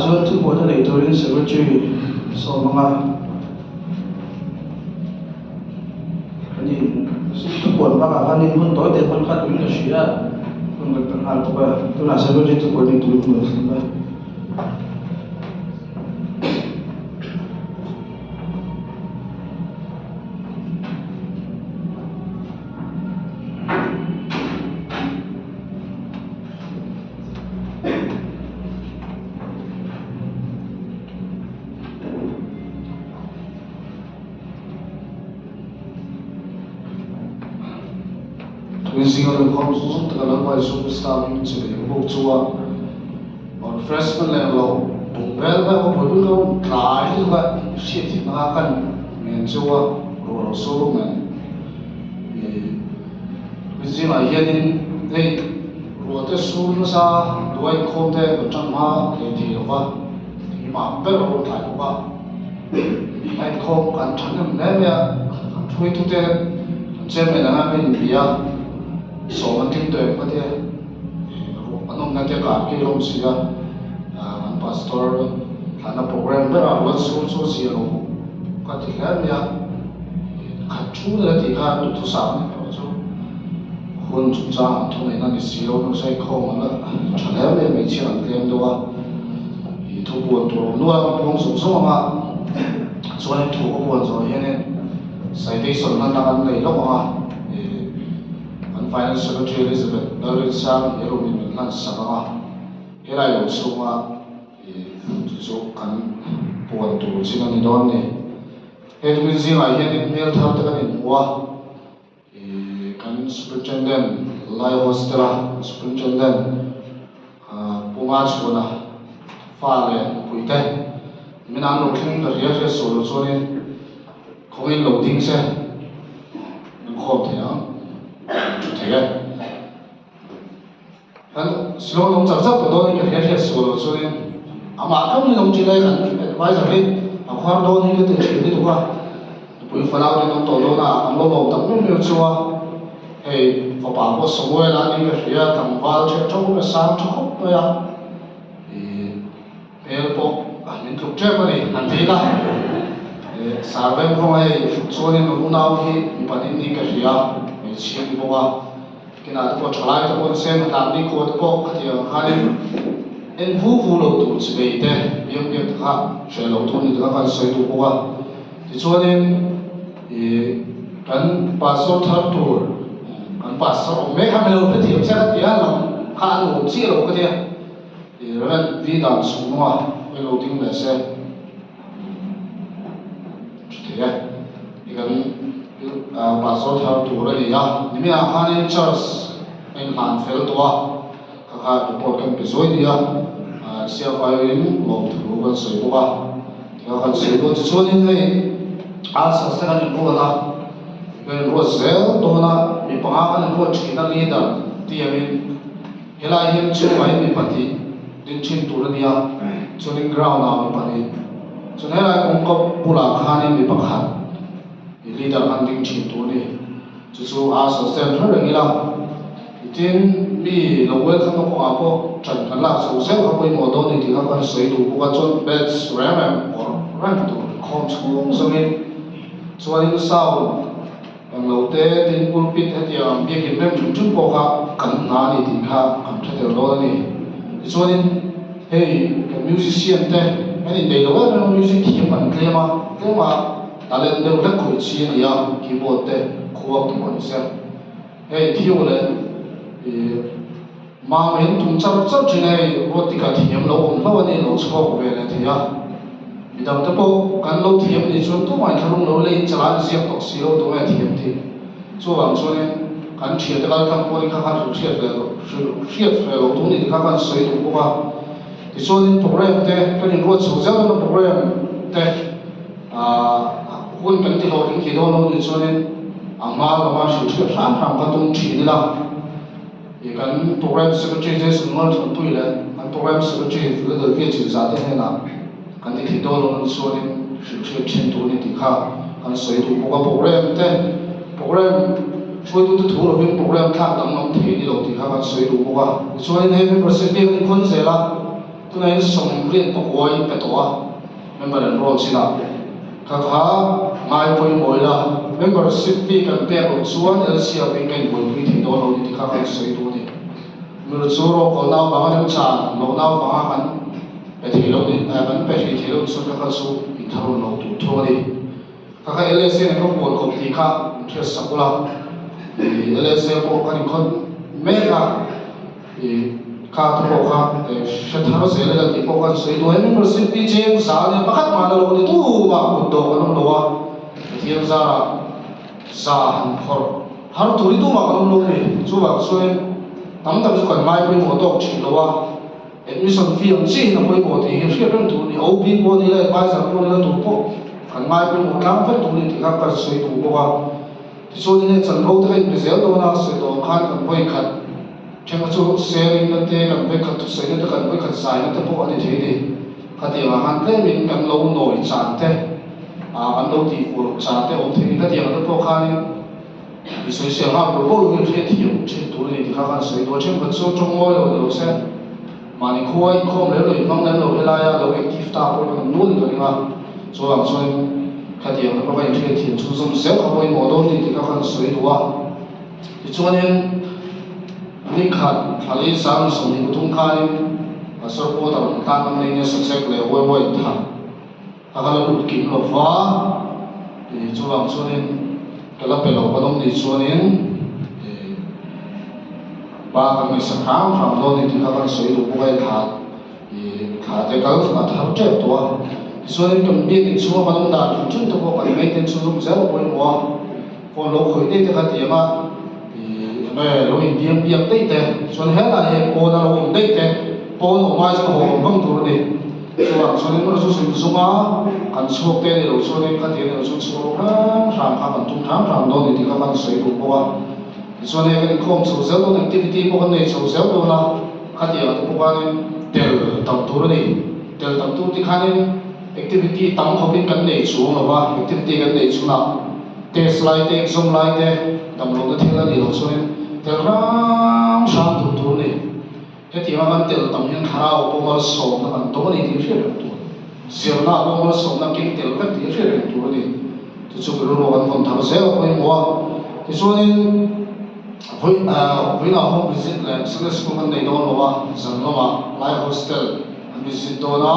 chuan thupuan a nei turin secretary sawm anga kan in thupuan bakah khan in hun tawi te hman kha turin ka hria a hun kan pe nghal bawk a tunah secretary thupuan nei turin ka rawn sawm a. Tuizing a lukham zawng zawng tak a lo hmai chu Krista hming chi leh bawk chu a refreshment leh lo bung vel vel a buaipui ka rawn tlai lutuk a hriat theih hmanga kan ngen chu a ruah lo sur bawk nen ih tuizingah hianin hei ruah te sur nasa duai inkhawm te kan tang hma leh thei lo va keimah ber a rawn tlai bawk a a inkhawm kan thahnem hle mai a kan hruaitute kan chairman anga ka inbia sawm an tling tawh em kha te an awmna te kar ki hlawm si a kan pastor thlahna program berah rual sur chu a zia lo ka ti hle mai a khat thu nena tih kha duhthusam a ni erawh chu hun chungchang an thuneihna ni si lo nasa inkhawm an la tha hle mai a hmeichhia an tlem deuh a ih thu puan tur awm nual a puang zawng zawng ang a chuanin thu ka puan zawh hianin citation hman ang an nei lawk ang a ih kan finance secretary Elizabeth Lalrinsang hi a room in min hlan sak ang a helai lo chhunga ih chu chu kan puan tur chin a ni dawn a ni he tukin zingah hianin hmel thar te kan inhmu a. Ih kan superintendent lai hostel a superintendent ah Puma chhuana fa leh nupui te min an lo thleng ta rial rial sual lo chuanin khawngin lo ding se min khawm thei ang thu thei e. Kan Shillong lawng chak chak tawh dawn in ka hria hriat sual loh chuanin amah tlawm ni lawng chin lai kan advisor hi a khuar dawn hi ka ti thin lutuk a, nupui fanau te an awm tawh dawn a, an lo lawm tak meuh meuh chu a, hei fapa pawh Samuel a ni ka hria tlangval ṭhiah ṭhawk awm e sang ṭha khawp mai a, ih hmel pawh min tluk ṭep a ni han ti ila, ih Sarveng kawng hei chuanin unau hi mipa nin niin ka hria hmeichhia ni bawk a. Kinah te pawh thalai te pawh nise hnatlak ni khua te pawh khatiang ang khanin en vu vu lo tur chi bei te biak biak te kha hreh lo tur ni te kha kan sawi duh bawk a. Tichuanin ih kan pastor thar tur kan pastor awm mek kha milo hrethiam se ka ti a lam kha a nuam chiah lo ka tia ih Rev V Dan Chhunghnunga pawhin lo ding ve se. Tha thei e. I kan pastor thar tur a ni a, nimin ah khanin church a inhlan fel tawh a, kha kha report kan pe zuai ni a, CFI in lawmthu kan sawi bawk a, tikha kan sawi dawn tichuanin hei answers te kan inruat a, kan inruat zel dawn a, mi panga kan inruat thin a leader tiangin helai hian chhungah hian mi pahnih ding thin tur a ni a, chuanin ground ah mi pahnih. Chuan helai kawngka bulah khanin mi pakhat ih leader khan ding thin tur a ni. Chu chu a sawi chen hre reng ila. Tin, mi lo welcome na kawngah pawh ṭan kan lak chho zeuh kha pawimawh dawn a ni tih kha kan sawi duh bawk a. Chuan batch reng reng awrh reng tur khawm chhung zawngin chuanin sound englo te tin pulpit hetiang ang biakin rem ṭum ṭum pawh kha kan hna a ni tih kha kan hre tel dawn a ni. Tichuanin. Hei kan musician te an inneih loh em em a, music thiam an tlem a, tlema talent deuh hlek khawih chi a ni a, keyboard te khuang te pawh a ni se. Hei Theo leh ih Mama hi an tum char char thin a, hei Ruatika thiam lo awm hlauh a ni, lo chhuak ve leh thei a. Midang te pawh kan lo thiam a nih chuan tumah inthlahrung lo ila inchalah an ziak tawh si lo tunge thiam tih. Chuvang chuanin kan thiante kal tlang pawhin kha khan hrilh hriat ve loh hrilh hriat ve loh tur ni kha khan sawi duh bawk a. Tichuanin program te kan inruat chho zel dawn a program te aah hun kan ti hlawhtling thei dawn lo nih chuanin a hma lama hrilh hriat hram hram kha tum thin ila. Ih kan program secretary Jason Mualthanpui leh kan program secretary Philadelphia Chinzah te hnenah kan ti thei dawn lo nih chuanin hrilh hriat thin tur a ni tih kha kan sawi duh bawk a. Program te program hruaitute thu lovin program thlak danglam thei a ni lo tih kha kan sawi duh bawk a. Tichuanin hei membership hi kan inkhawn zel a. Tunah hian 74 in pe tawh a, member enroll chinah kha kha ngai pawimawh ila, membership fee kan pek loh chuan LCF in ka inbuaipui thei dawn lo ni tih kha kan sawi duh a ni. Mir chu rawkawl naupang a remchan loh naupanga kan pe thei lo ni, kan pe hrih thei lo ni chuan kha kha chu intharun lo tur thu a ni. Kha kha LSA nen ka bual kawp tih kha min hriat sak ula, LSA pawh kan inkhawm mek a. I kha te pawh kha hre thar zel ila tih pawh kan sawi duai membership hi cheng za ania pakhat mah la lo ni tumah kut dawh kan awm lo a, Pathian zarah za han phawrh har tur hi tumah kan awm lo ni. Chuvang chuanin tam tak chu kan ngai pawimawh tawk thin lo a, admission fee ang chiahin a pawimawh tih hi hriat reng tur a ni. OB pawh ni ila advisor pawh ni ila tur pawh kan ngai pawimawh tlang vek tur a ni tih kha ka sawi duh bawk a. Tichuan hei chanvo te kha inpe zel dawn a, sawi tawh ang khan kan vawi khat Ṭhenga chu sharing-na te, kan vawikhat thusawiina te, kan vawikhat zaina te pawh a ni thei a ni. Khatiangah khan tlemin kan lo nawi chan te, kan lo tihfuh loh chan te awm thei a ni. Khatiangah te pawh khanin i sawisel nghal bawrh bawrh lovin hriat thiam ṭhin tur a ni tih kha khan sawi duh a. Ṭhenkhat chu ṭawng ngawi lo ni lo se, mahni khua inkhawm lem lo, inhmang lem lo helaia lo active ta pawh kan awm nual in ka ring a. Chuvang chuan khatiang te pawh kha inhriat thiam chhunzawm zel kha pawimawh dawn a ni tih kha khan sawi duh a. Tichuanin, ni khat thla li sang 23 khanin Pastor Quarter awm tlang kan nei nia sachek leh huai huai thar kha ka la lut kim lo va, ti chuvang chuanin ka la pe lo kan awm ni chuanin ba kan ngaihsak hram hram dawn ni tih kha kan sawi duh bawk a, hei thla i thla te kal a thar tep tawh a, tichuanin kan biak inchhunga kan awm dan hrim hrim te pawh kan ngaihten chhunzawm zel a pawimawh a. Phone lo khawih daih te kha ti ang a, ih enge lo inbiang biak daih te, chuan helai hi pawn a lo awm daih te, pawn awm ai chuan haw awm vang tur a ni. Chuvang chuan in zu zung zung a, kan chhuak te a ni lo chuan in khati a ni lo chuan chhuak lo hram hram kha kan tum hram hram dawn a ni tih kha kan sawi duh bawk a. Tichuan hei kan inkhawm chho zel dawn, activity pawh kan nei chho zel dawn a, khatiang te pawh khanin tel tam tur a ni. Tel tam tur tikhanin activity tam khawpin kan nei chuang lo va, activity kan neih chhunah, Test lai te, exam lai te, damlohna thil a nih loh chuanin tel hrang hrang tur tur a ni. Hetianga kan tel tam hian thlarau pawh malsawmna kan dawng a ni tih hriat reng tur. Zirna pawh malsawmna keng tel vek tih hriat reng tur a ni. Chu chu rilru kan vawn thar zel a pawimawh a. Tichuanin vawi vawiinah home visit leh Sunday school kan nei dawn lo a, zan lamah lai hostel an visit dawn a,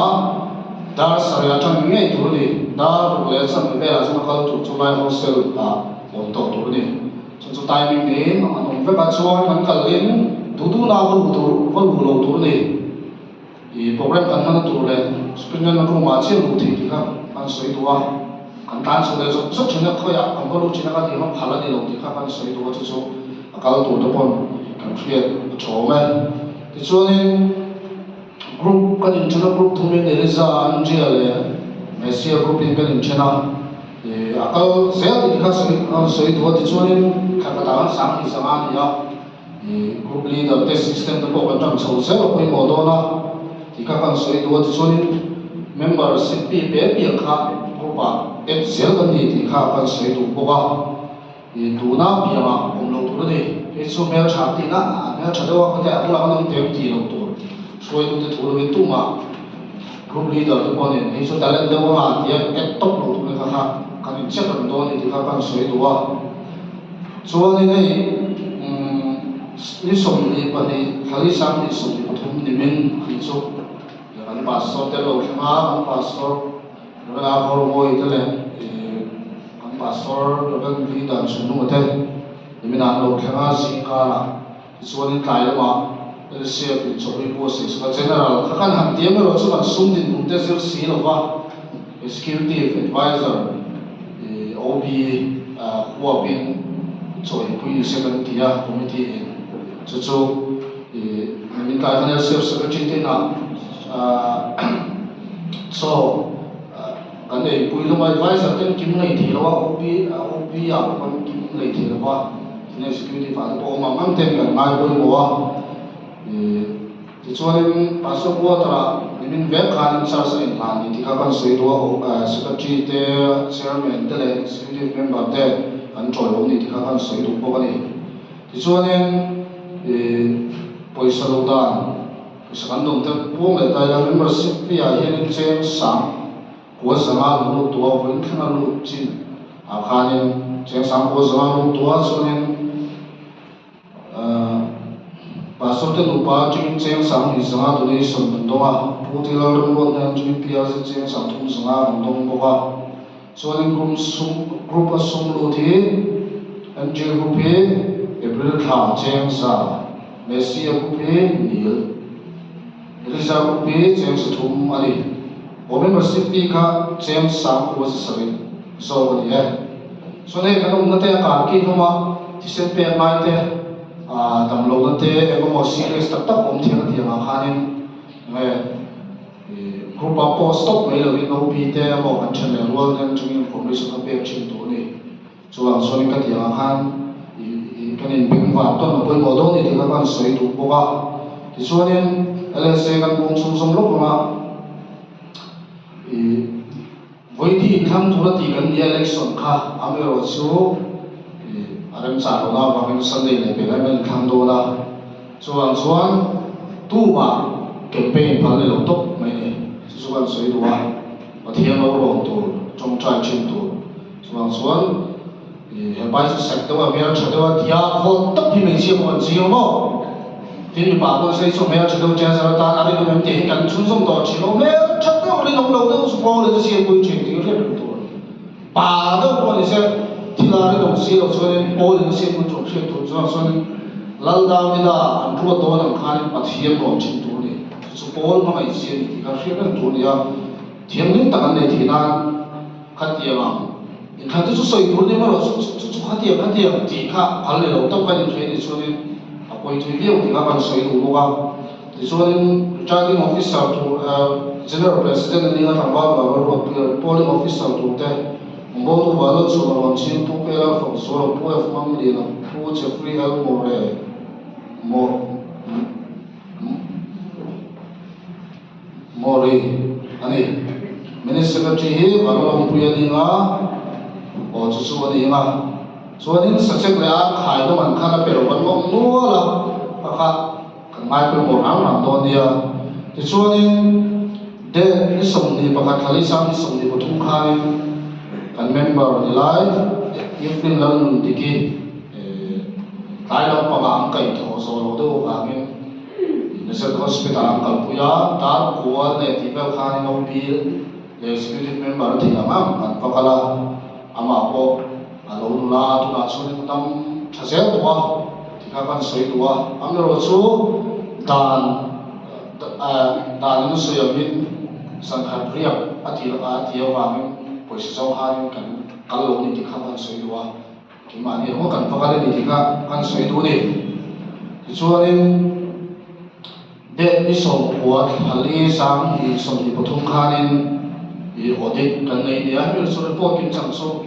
dar sarih atang ngei tur a ni. Dar ruk leh chanve velah chuan a kal tur chu lai hostel ah awm tawh tur a ni. Chu chu timing niin an awm vek a, chuan kan kalin duh duhna va luh tur va luh lo tur a ni. Ih program kan hmana tur leh superintendent room ah chiah luh theih tih kha kan sawi duh a, kan tan chho leh zawk zawk thin a, khawiah kan va luh thin a kha tih kha phal a ni lo tih kha kan sawi duh a, chu chu a kal tur te pawn kan hriat a tha awm e. Tichuanin. Group kan inthen a, group thumin Eliza, Andrea leh Messia group in kan inthen a, ih a kal zel tih te kha sawi a sawi duh a, tichuanin thla khatah khan 25 a ni a, ih group leader te system te pawh kan tan chho zel a pawimawh dawn a tih kha kan sawi duh a, tichuanin membership fee pe piang kha group ah add zel kan ni tih kha kan sawi duh bawk a. I tuna piangah awm lo tur a ni. Hei chu hmeltha tihna a hmeltha deuh a, khawte a bulah kan awm teh tih lo tur. Hruaitute thu lovin tumah group leader te pawh nen hei chu talent deuh anga tia act tawp lo tur kha kha kan incheck reng dawn a ni tih kha kan sawi duh a. Chuanin hei umm ni 22 thla li 2023 nimin a ni chu kan pastor te lo thleng a, kan pastor Rev Avormawi te leh kan Pastor Rev V Dan Chhungnunga te nimin ah an lo thleng a, zingkarah tichuanin tlai lamah LCF in chawhmeh buatsaih sak a, General kha kan han tiam erawh chu kan sum dinhmun te zir si lova Executive Adviser OB huapin chawhmehpui ni se kan ti a, Committee in chu chu nimin tlai khan LCF Secretary te inah Chaw kan eipui hlawm a, advisor ten kim lei thei lo a, OB OB ah pawh kan kim lei thei lo va, tin executive ah te pawh awm ang ang ten kan ngai pawimawh a, ih tichuanin Pastor quarter ah nimin vek khan charge a inhlan ni tih kha kan sawi duh a, secretary te, chairman te leh executive member te kan tawiawm ni tih kha kan sawi duh bawk a ni. Tichuanin ih pawisa lo dan. Pawisa kan dawng te puang leh ta ila membership fee ah hianin cheng sang kua zanga lo lut tawh a vawiin thlenga lut chin ah khanin cheng sang kua zanga lut tawh a chuanin ahh pastor te nupa atangin cheng sang hnih zanga donation kan dawng a Pu Tilal Remruat hnen atangin PRC cheng sang thum zanga kan dawng bawk a chuanin group sum group a sum lut hi MJ group hi April thla cheng za. Messia group hi nil, Elisa group hi cheng sathum a ni. Aw membership fee kha cheng sangkua zasarih zawk a ni e. Chuan hei kan awmna te a kar ki hlawm a, thisen pek ngai te, damlohna te eng emaw serious tak tak awm thiang a tih angah khanin nge group a post tawp mai lovin OP te emaw kan then leh rual nen atangin information kha pek thin tur a ni. Chuvang chuanin ka tih angah khan kan inbeng vang tawn a pawimawh dawn ni tih kha kan sawi duh bawk a. Tichuanin LSA kan pawng chhung zawng lawk ang a, ih Vawiti inthlang tura tih kan nia election kha amaherawh chu ih a remchah lohna avangin Sunday leh pek ah hian kan inthlang dawn a. Chuvang chuan tumah campaign phal ni lo tawp mai ni chu chu kan sawi duh a, Pathian lo rawn tur, tawngtai thin tur. Chuvang chuan i he pai chu sek deuh a, hmel tha deuh a tia vawt tak hi hmeichhia pawh kan ching maw? Tin mipa pawh sawi chu hmel tha deuh ṭian zar atan a rinawm em tih hi kan chhunzawm tawh ṭhin lo. Hmel tha deuh rinawm lo deuh chu pawl in a siampui ṭhin tih hriat reng tur. Pa deuh pawh ni se thil a rinawm si loh chuanin pawl in a siampui ṭhin hriat tur. Chuvang chuanin Lal Davida an ruat dawn ang khanin Pathian rawn ṭhin tur a ni. Chu chu pawl hmangaih chi a ni tih kha hriat reng tur a ni a. Thianghlim tak an nei thei nan khatiang ang inthlan te chu sawi tur ni maw chu chu chu khatiang khatiang tih kha phal ni lo tawp kan inhre ni chuanin a pawi thui viau tih kha kan sawi duh bawk a. Tichuanin Returning Officer tur General President a nia tlangval Vanlal Ruatpuia Polling Officer tur te Mawtu Vanlal Chhuana Rawn Chhing Pu Kela Fakzuala Pu F Mangliana Pu Jeffrey L More Mawri a ni. Minister Secretary hi Vanlalawmpuii a ni nga, aw chu chu a ni nga. Chuanin sachek leh a khai nawm an khan a pe lo kan lawm nual a, kha kha kan ngai pawimawh rang rang dawn nia. Tichuanin date ni 21 thla lei sang ni 23 khanin kan member ni lai Evelyn Lalnundiki tlai lampangah an kaihthawh zawh loh deuh avangin National Hospital an kalpui a, dar kual leh tih vel khanin OP leh Executive Member a thei ang ang an va kal a, amah pawh a lo nula a, tunah chuanin a dam tha zel tawh a tih kha kan sawi duh a, amaherawh chu dan danin a sawi angin zan khat riak a tih a tih avangin pawisa zawng khanin kan kal lo a ni tih kha kan sawi duh a. Keimahni emaw kan va kal a ni tih kha kan sawi duh a ni. Tichuanin date ni 9 thla li 2023 khanin ih audit kan nei nia. Hemi chu report kim chang chu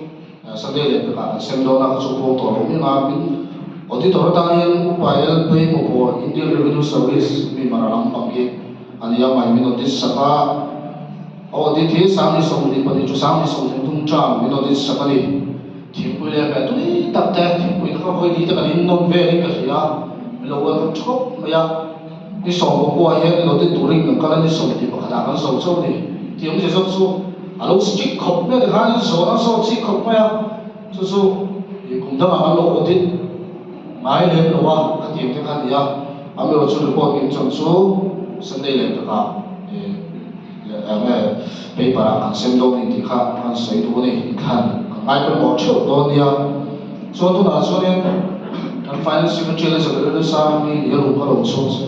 Sunday leh pekah kan sem dawn a, ka chu pawng tawh lo miang a. Min auditor atanin Upa LP Mawpawh Indian Revenue Service mi mara lampang hi a ni a, mai min audit sak a. Audit hi 2024 chu 2023 term min audit sak a ni. Thingpui leh hmeh tui tak te, thingpui te kha vawi ni te kan innawn velin ka hria a, min lo welcome thawk mai a, ni 19 ah hian ilo ti turin kan kal a, ni 21 ah kan zo chauh a ni tih awmzia zawk chu a lo strict khawp mai a tikhan in zawn a zawt chik khawp mai a, chu chu ih kum dangah kan lo audit ngai lem lo a, a tih ang te kha a ni a, amaherawh chu report kim chang chu Sunday leh takah ih. Enge paper ah kan sem dawn ni tih kha kan sawi duh a ni, inthlan kan ngai pawimawh theuh dawn nia. Chuan tunah chuanin kan Finance Secretary Elizabeth Lalesang hi ni a lung ka lo chhuak che.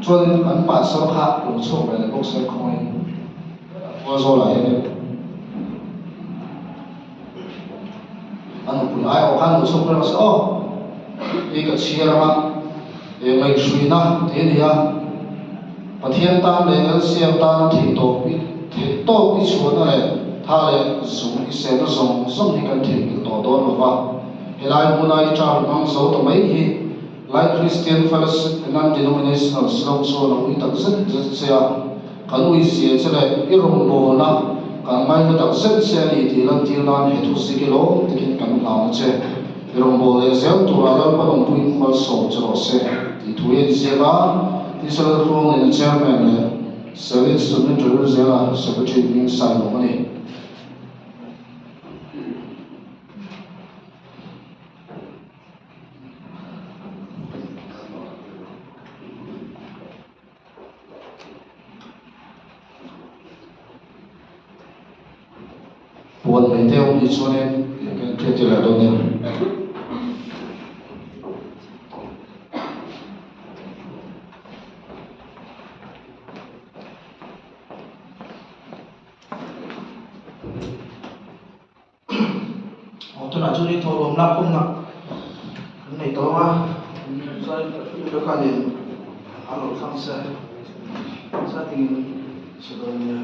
Chuanin kan pastor kha lo chhuak ve leh bawk se khawngin Tualzawlah hianin. A nupui ai awh khan lo chhuak ber se aw i ka chhiar anga e ngaihhruina tih a ni a, Pathian tan leh LCM tana theih tawp i theih tawp i chhuahna leh tha leh zung i sehna zawng zawng hi kan theihnghilh tawh dawn lo va, helai hmuna i ṭar hmang zo ta mai hi Lai Christian Fellowship Non-Denominational Shillong chuan a ui tak zet zet che a, kan ui zia che leh i rawngbawlna. Kan ngaihna tak zet che a ni tih lantir nan he thu zik i lawm takin kan hlan a che. I rawngbâwl leh zel turah Lalpa lawmpuiin malsawm che rawh se tih thu hi a inziak a. Tisa Laltluang leh Chairman leh Cell Instrument Rilzela Secretary hming sailawm a ni. Puan mai te awm ni chuanin kan hriat leh dawn nia. Aw tunah chuan in thawhlawm lak khawmna kan nei tawh ang a chuan te khanin a lo thlang se zatingin se dawn nia.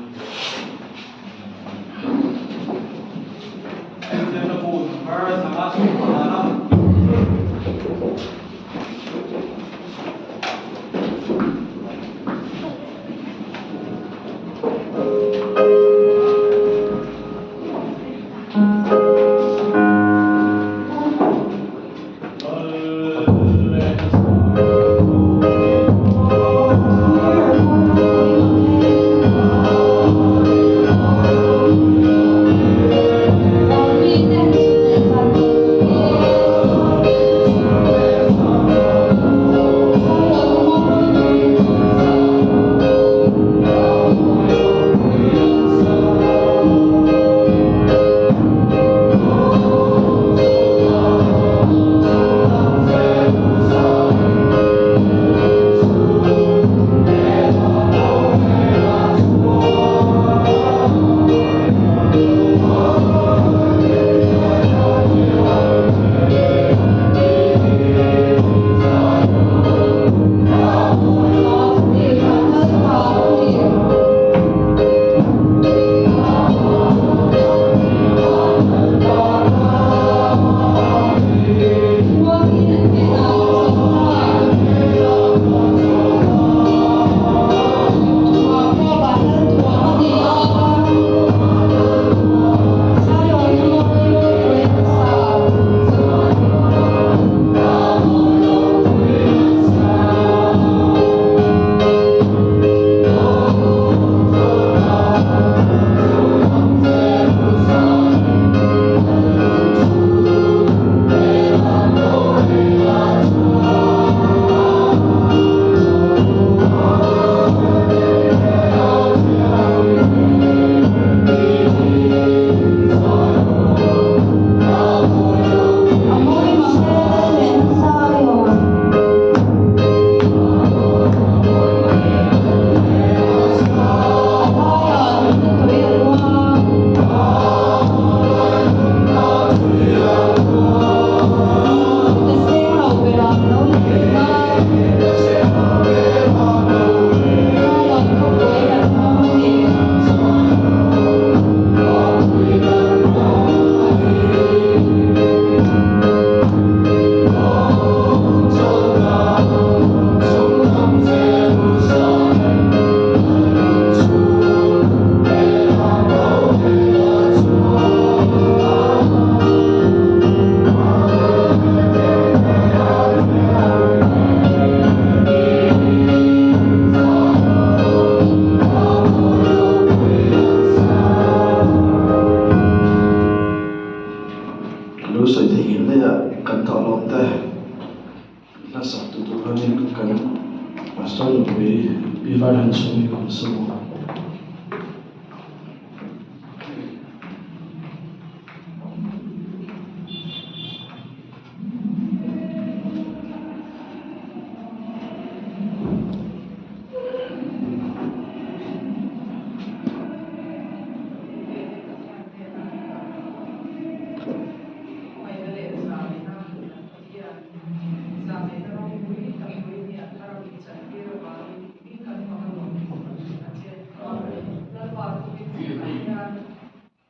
Lu sawi theihnghilh daih a kan thawhlawm te hla sak tu tur hianin kan pastor nupui Pi Varhanchhungi kan sawm a.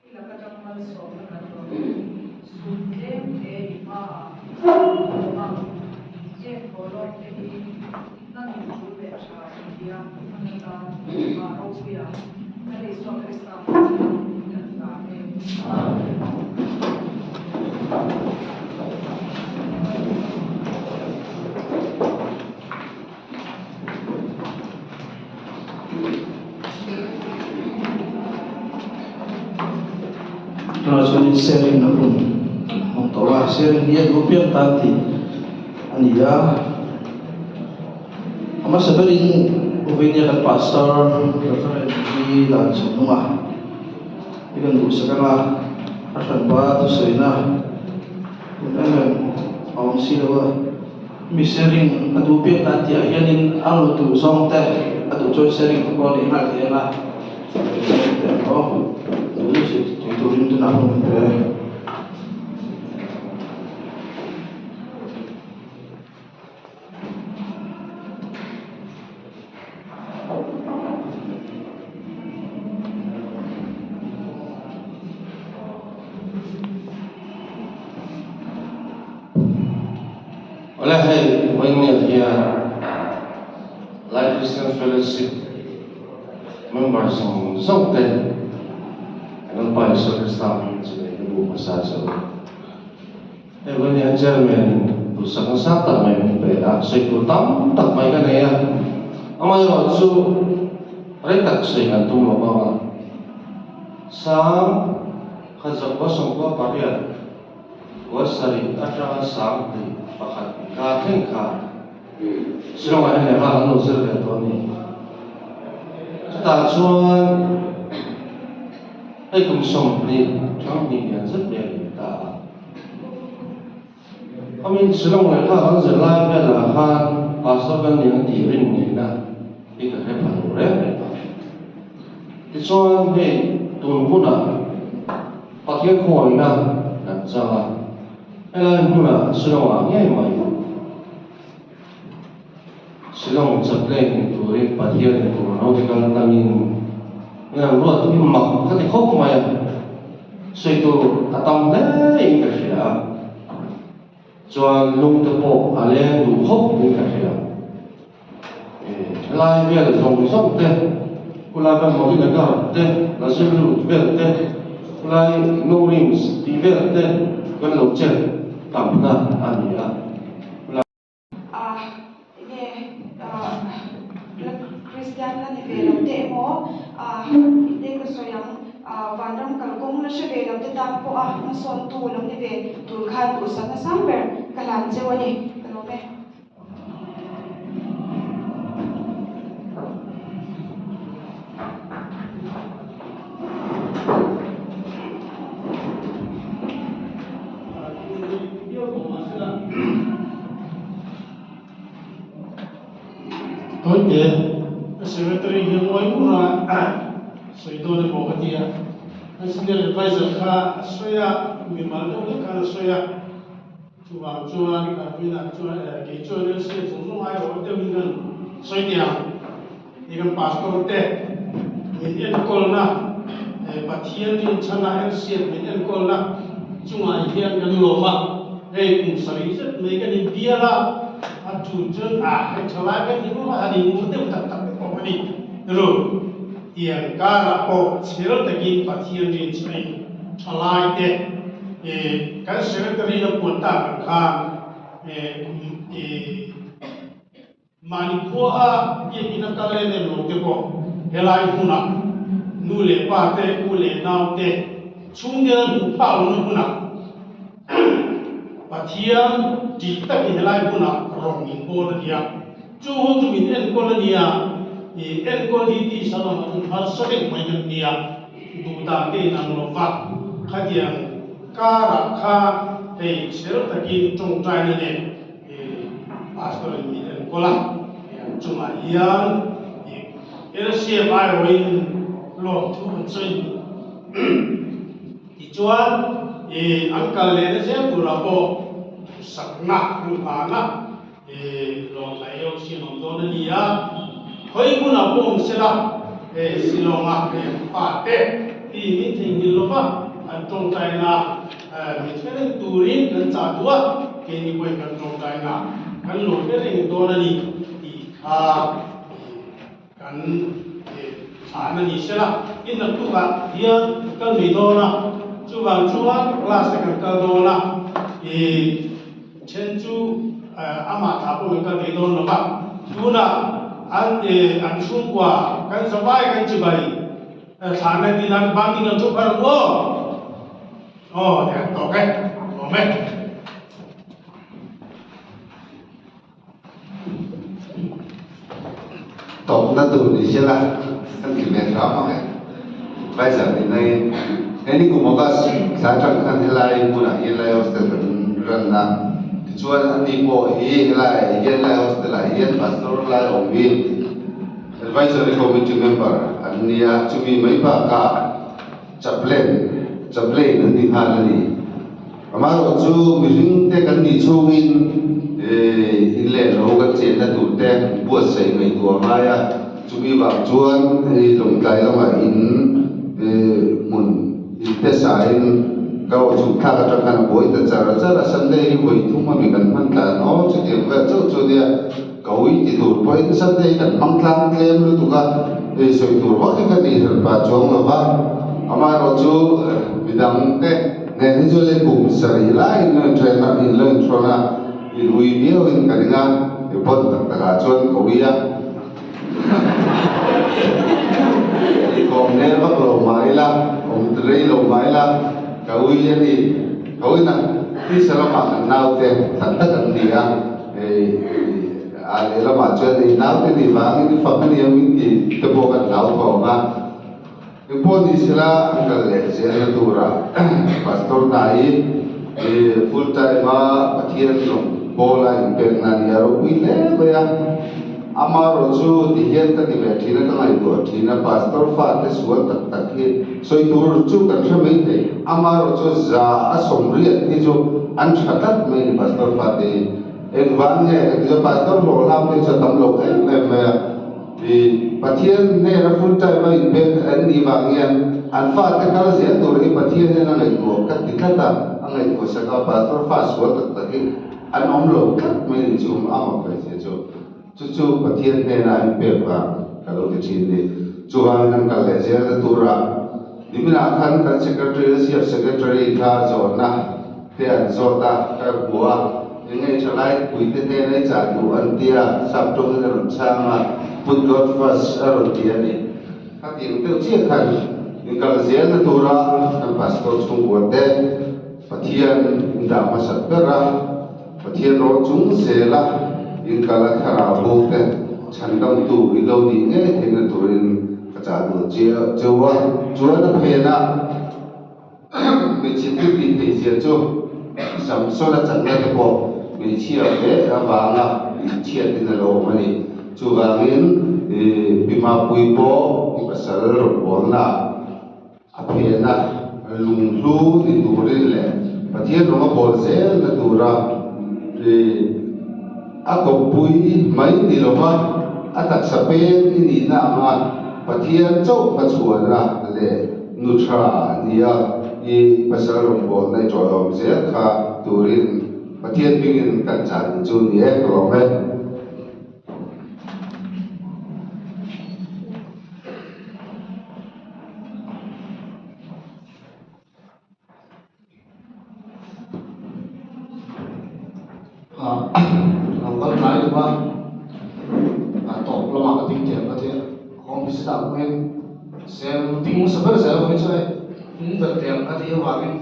I laka tang malsawmna kan rawn sum tlem te i hmaah kan awm a, heng thawhlawm te hi nangin tul leh tha i tia hman atan mah ropui ang. Lal Isua Krista hmingin kan hlan e. Amen. Tunah chuanin sharing na hun kan hmang tawh a, sharing hi a duh piang tan tih a ni a. A hmasa berin Uvinia kan pastor Reverend hi dan chhun hnunga i kan duhsak anga a hranpa thusawina hun em em a awm si lo a. Mi sharing a duh piak dan tih ah hianin a rawn duh zawng te a duh chuan sharing te pawh a neih nghal thei ang a, sharing te ang aw duh duh si tih turin tunah hun an pe a. Awle hei vawiin hian Lai Christian Fellowship member zawng zawng te kan Lalpa Isua Krista hmingin chu lei ka duh hmasa che u. Hei vawiin hian chairman in duhsak nasa tak mai min pe a, sawi tur tam tak mai ka nei a, amaherawhchu rei tak sawi kan tum lo bawk a, Sang kha zakua sawmkua pariat Kua sarih atanga 11 inkar thleng kha Shillong-ah hian lehkha kan lo zir ve tawh a ni. Chutah chuan hei kum 20 ṭhanghnih lian zet mai a ni ta a. Khawmin Shillong lehkha kan zir lai velah khan Pastor kan ni ang tih rin ngeina hi ka hre pha lo reng reng a. Tichuan hei tun hunah Pathian khawngaihna kan chang a, helai hmunah Shillong-ah ngei mai Shillong chaplain ni turin Pathianin tur naute kal tlangin min han ruat hi mak ka ti khawp mai a, sawi tur a tam hle in ka hria a, chuan lungte pawh a leng duh khawp in ka hria. Helai vel zawng zawng te, khulai vel Modinagar te, Nazirlut vel te, khulai No Rings tih vel te kan lo chet tamna a ni a. Khulai. A enge la Kristian la ni ve lo te emaw eng ka sawi ang vanram kalkawng la hre ve lo te tan pawha hmasawntu lo ni ve tur khan duhsakna sang ber ka hlan cheu a ni ka lawm e. Tawite Secretary hi ngawi ngur a sawi dawn emaw ka ti a, an senior adviser kha a sawi a, mimal deuh hlek khan a sawi a. Chuvang chuan Darwin-a chuan kei chuan LCA zawng zawng aiawh deuhin kan sawi teh ang. Hei kan pastor te min enkawlna Pathian rinchhana LCA min enkawlna chungah hian kan lawm a, hei kum sarih zet mai kan inbial a, a chu chuan a hei thalai kan ni rual a han inmur deuh tak tak te pawh a ni. Ru, tiang karah pawh chhel takin Pathian rinchhanin thalai te Kan secretary na puan tak ang khan mahni khua a biakin a kal em em lo te pawh helai hmunah nu leh pa te, u leh nau te chhungte an hmuh phak lohna hmunah Pathian tih takin helai hmunah rawn min bawl a nia. Chu hun chu min enkawl a nia, enkawl hi tisa lamah chuan harsa deuh mai kan nia. Duhdan te in ang lo va, khatiang karah khan hei chher takin tawngtaina nen Pastor in min enkawl a, hei an chungah hian LCM aiawhin lawmthu kan sawi duh. Tichuan an kal lehna zel turah pawh sakna an hlan a, Lawng tlai eo chin awm dawn a ni a, khawi hmunah pawh awm sela, he Shillong-a hei an fate hi min theihnghilh lo va, an tawngtaina min hre reng turin kan chah duh a, keini pawhin kan tawngtaina kan lo hre reng dawn a ni tih kha kan chhan a ni sela. Tin naktukah hian kal mai dawn a, chuvang chuan class te kan kal dawn a, ih then chu amah thlah pawh kan kal thei dawn lo va, tunah an ih an chhungkua kan zavai kan chibai thlahna tin an ban ding an thu phar ang aw. Aw ti an tawk e, awm e. Tawpna tur ni se la kan ti ve hram ang e. Advisor ni naiin he ni kum August thla atang khan helai hmunah hian lai hostel kan run a, tichuan ani pawh hi helai hian lai hostel ah hian pastor lai awm hi advisory committee member an nia, chumi mai bakah chaplain chaplain an ni nghal a ni. Amaherawhchu mihring te kan nih chhungin in leh lo kan chenna tur te buatsaih ngaihtuah a ngai a, chumi vang chuan hei Lawngtlai lamah in hmun in te sain ka aw chhuk thlak atang khan a buai ta char char a, Sunday hi vawi thum ami kan hman tlan aw chutiang vel chauh chu nia ka ui ti tur pawhin Sunday hi kan hmang tlang tlem lutuk a, hei sawi tur vak hi ka nih hran pah chuang lo va, amaherawhchu midang te. Nen hi chu lei kum sarih lai in lo inthen a, in lo inthawn a, in ui viau in ka ring a, i pawn tak tak ah chuan ka ui a. I kawm nel vak lo mah ila, awm rei lo mah ila, ka ui a ni. Ka ui na tisa lamah kan naute tak tak an ni a, hei a lehlamah chuan hei naute nih vangin i fak a ni ang min tih te pawh kan hlauthawng a. Engpawh ni sela an kal leh zelna turah Pastor hna hi full time a Pathian lawng bawla inpekna a ni a ropui hle mai a. Amaherawh chu ti hian ka ti ve thin a, ka ngaihtuah thin a, Pastor fate sual tak tak hi sawi tur chu kan hre mai thei. Amaherawh chu za a sawmriat hi chu an tha tlat mai a ni Pastor fate hi. Engvang nge ka ti chu Pastor hlawh hlam te hi chu a tam lo em em mai a. I Pathian hnena full time a inpek an nih vang hian an fate kal zel tur hi Pathian hian a ngaihtuah ka ti tlat a, a ngaihtuah sak a, Pastor fa sual tak tak hi an awm lo tlat mai ni chu a mak ve zia chu. Chu chu Pathian hnena a inpek vang ka lo ti thin ni. Chuvangin an kal leh zel na turah niminah khan kan Secretary Chief Secretary kha zawhna te an zawt a, ka hmu a, eng nge thalai puite hnena i chah duh an ti a, sap tawngin a rawn chhang a, put God first a rawn ti a ni. Khatiang deuh chiah khan inkal zelna tura kan pastor chhungkua te Pathian indah hmasat ber a, Pathian rawh chung zela inkal a thlarau bo te chhandamtu i lo nih ngei theihna turin ka chah duh cheu a, chuan a phenah. Hmeichhe thil tih theih zia chu Samson a chakna te pawh hmeichhia ve avanga inchhiatin a lo awm a ni. Chuvangin Pi Mapuii pawh i pasal rawngbawlna a phena lunghlu ni turin leh Pathian rawng a bawl zelna tura a kawppui mai ni lova a taksa peng i nihna anga Pathian chauh hmachhuana leh Nu tha nia i pasal rawngbawlna i tawihawm zel kha turin Pathian hmingin kan chah duh chu ni e, ka lawm e. Lo kal tlai duh a, a tawp lamah ka ding thiam ka ti a, home visit ah pawhin sem ding hmasa ber zel pawhin chuan hei hnung ber teh ang ka tih avangin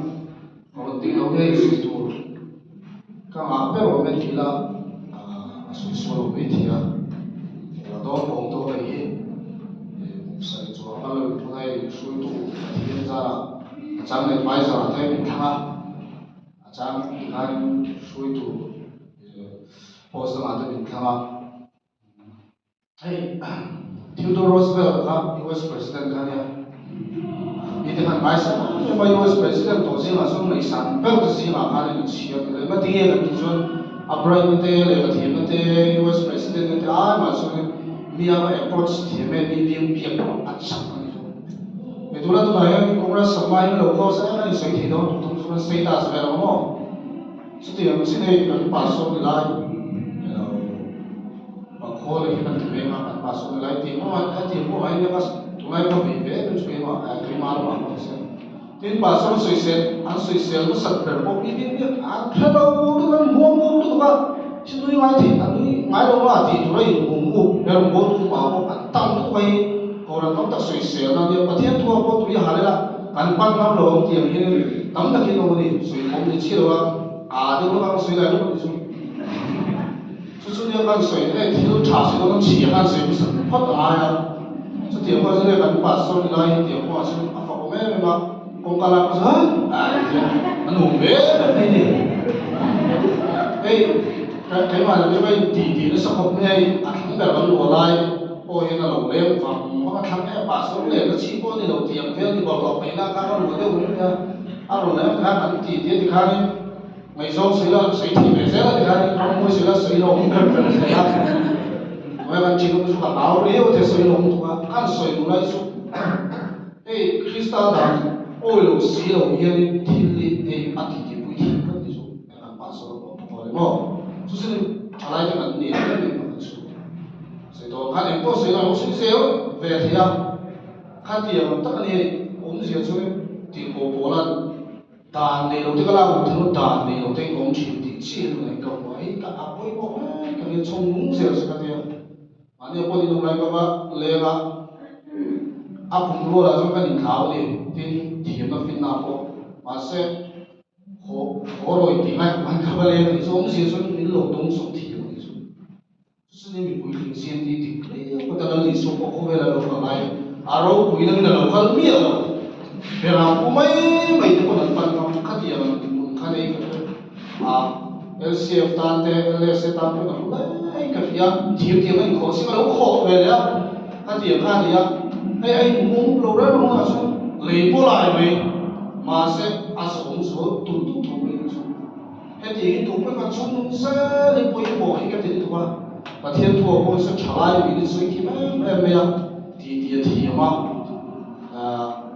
rawn ding lo nge sawi tur ka ngah ber awm e tih ila a sawi sual lo mai thei a, la dawn kawng tawh hei hi sawi chuang a lo inphun a hei hruaitu Pathian zarah a chang leh advisor ah te min thlang a. A chang tikhan hruaitu post dangah te min thlang a. Hei Theodore Roosevelt kha US President kha nia. Mi te khan ngaihsan em em a US President tawh zingah chuan ngaihsan ber te zingah khan in chhiar ta leh matinge kan tih chuan a brain na te lehkha thiamna te US President na te ai mah chuan mi a va approach thiam em mi biang biak a chak a ni zawk. Hei tuna tunah hian Congress sawma hian lo close em a ni sawi thei dawn tum tum chuan status vel ang maw? Chutiang chin hei kan pastor ni lai elo Pakhawl hi kan ti veng a kan pastor ni lai tih pawh hetiang pawh hi nia ka Tunlai ka vei ve em em chu keimah keimah lamah pawh ni se. Tin, pastor sawisel an sawisel nasat ber pawh mi bik bik an hre lo lutuk an hmuam up lutuk a, thi nui ngai thei a nui ngai lo a tih tur a inhmuam up ber bawl upa pawh an tam lutuk a hi Kohhran tam tak sawiselna nia Pathian thua pawh tui a hal ila kan pan ngam lo ang tih ang hian tam takin awm a ni, sawi awm ni chhi lo a, aa deuh lawk a ka sawi lai lawk a ni chu. Chu chu nia kan sawi e, thil tha si dawn a chhia khan sawi hmasa phawt a ngai a. Chutiang pawh chu kan pastor ni lai hi tiang pawh ah chuan a fak awm em em a, kawngka lak pawh chu hai ai ti a, a nuam ve em mai ni. Hei keimah lam chu ka in ti ti nasa khawp mai hei a thlang ber kan luah lai pawh hian a lo leng vang vang a, thlang e pastor len na chhi pawh a ni lo tiang vel ni bawlhhlawh paihna kha ka luah deuh mai mai a, a rawn leng kha kan ti ti a tikhanin Ngaihzawng sawi la sawi thei ve zel a ti khan ramhmuai sawi la sawi lo awm ber ber thei a. Tunah kan ṭhin awm chu ka hlau riau te sawi lo awm tuk a, kan sawi duh lai chu hei Krista dan awi lo si lo hianin thil hi hei a ti ti pui thei tlat ni chu kan pastor a awm tawh le maw. Chu chu ṭhalai te kan ni em em pakhat chu sawi tawh ang khan engpawh sawi la lo sawi zel ve thei a, khatiang ang tak a ni hei awmzia chu tirhkoh pawlan Dan nei lo te ka lak loh thei lo, dan nei lo te in awm thin tih chiah hi nunah in ka hmu a, hei ka a pawimawh hle ka nia chhawng nung zel se ka tia. Mahni a pawn in awm lai ka va leng a, a kum rualah chuan kan inthlau a ni, tin thiamna finna pawh mahse haw haw rawi tih ngai khawp khan ka va leng a nih chu, awmzia chuan min lo dawng sawm thiam a nih chu. Chutah mipui tling siam tih dik hle kawt a Lal Isua pawh khawvel a lo kal lai a ropui nangin a lo kal miah lo. Beram pu mai mai te pawn an pan ngam khatiang ang dinhmun kha nei ka hre a, LCF tan te LSA tan pawhin a hlu hle ka hria, thir tiang a inkhawh sing a lo khawh ve leh a, khatiang kha a ni a, hei a inhmuh mup lo reng reng hunah chuan lei pawh lai mai mahse a zawm zual tulh tulh tho mai ni chu. Heti hi tu pawh khan chhung nung zel hi pawimawh hi ka ti lutuk a, Pathian thu ah pawh hian thalai min in sawi thiam em em mai a, ti ti a thiam a,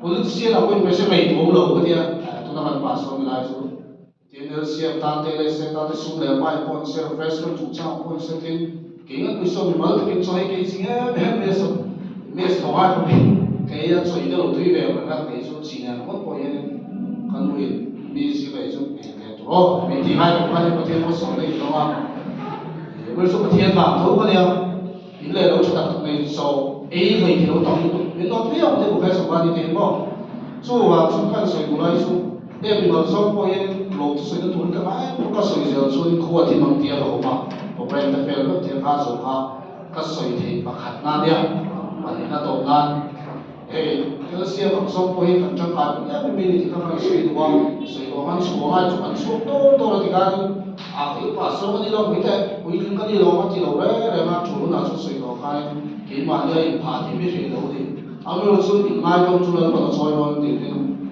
politician ah pawh in pese ngaihtuah awm lo ka tia, tuna kan pastor ni lai chu tin LCM tan te LSA tan te sum leh pai pawh an se refreshment chungchang ah pawh an se tin kei ngat pawh saw mimal takin chaw hi kei ching em em mai a saw mess tho ngai khawp in kei a chaw in a lo tui ve ang reng a kei chu chi nen ringawt pawh hian in ka nu in mi zing ei chu eng ve tur aw min tih ngai khawp khan Pathian pawh sawi na in dawng a ber chu Pathian vang tho ka nia in leh lo tha tak tak mai chaw ei hlei thei lo tam lutuk min nawt viau ang te bawk he sawpa ni te hi maw chuvang chu kan sawi duh lai chu em mal zawng pawh hian lawm chu sawi na tur in ka ngai em ka sawi zel chuan in khua thim ang tia ka awm a program te fel vek thei kha zawh kha ka sawi thei pakhat na nia pahnihna tawp nan Hei, thil siam ang zawng pawh hi kan tangkai pui em em mai ni tih kha kan sawi duh a, sawi duh ang an chhuah ngai chu kan chhuak dawr dawr a ti khanin a kei pastor ka ni lo pui teh, puitling ka ni lo ang a ti lo reng reng a, thu hunah chuan sawi duh ang khanin keimahni a inphah tih mi hreh lo a ni. Amir chu inngaidawm chu Lalpan a chawi dawn tih hi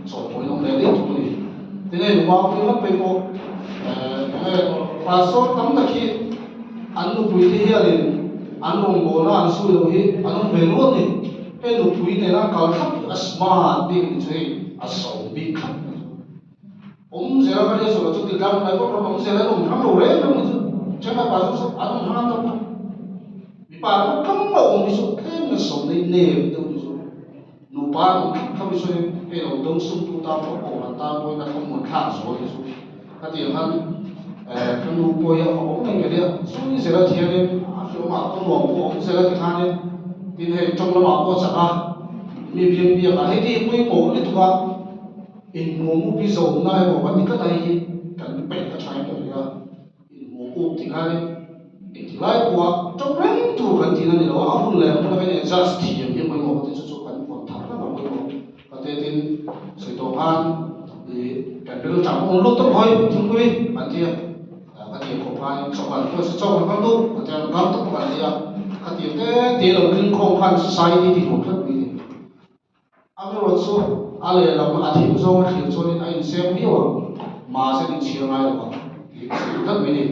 chawimawi nawm leh daih thung a ni. Tin hei nupua pui ngawt phei pawh enge pastor tam tak hi an nupui te hianin an rawngbawlna an zui loh hi an awm ve nual a ni. He nupui nena kal thlap hi a smart bik ni chu hei a so bik thlap ni chu. Awm zela ka ria sawi chu ti tlang mai bawk rawh awm zela an awm hrang lo reng reng ni chu thenkhat pa chu an awm hrang an tam tawh. Mipa emaw kam a awm hi chu tlem in a so nei nem deuh ni chu. Nupa an awm thlap thlap hi chuan hei lo dawng sum tu tan pawh kohhran tan pawhin a thlamuan thlak zual hi chu. Khatiang khan ka nu pawh hi a fak awm reng ka nia, chu ni zela thianin a hriawmah ka nuam pawh awm zela tikhanin tin hei tawng lamah pawh a chak a, mi biang biakah hei ti pawimawh lutuk a, inhmuh up hi zawmna emaw kan ti tlat a hei hi kan peih a thain ka hria, inhmuh up tikhanin engtik lai pawha tawng reng tur kan tihna ni lo a, a hun leh a hmun a kan adjust thiam hi a pawimawh ka ti chu chu kan vawn thar reng a pawimawh. Ka te tin sawi tawh khan ih kan rilru tang awm lut tawp hawi thingpui an ti a, ka ti khawp khan chaw kan pawh chaw kan kal duh ka ti a, kal tawp kan ti a, ka ti te te lo tling khawm khan society ti nuam tlat mai ni. Amaherawh chu a lehlam a thim zawng a thlir chuanin a insem viau ang, mahse an inchhir ngai lo ang tih ka sawi tlat mai ni.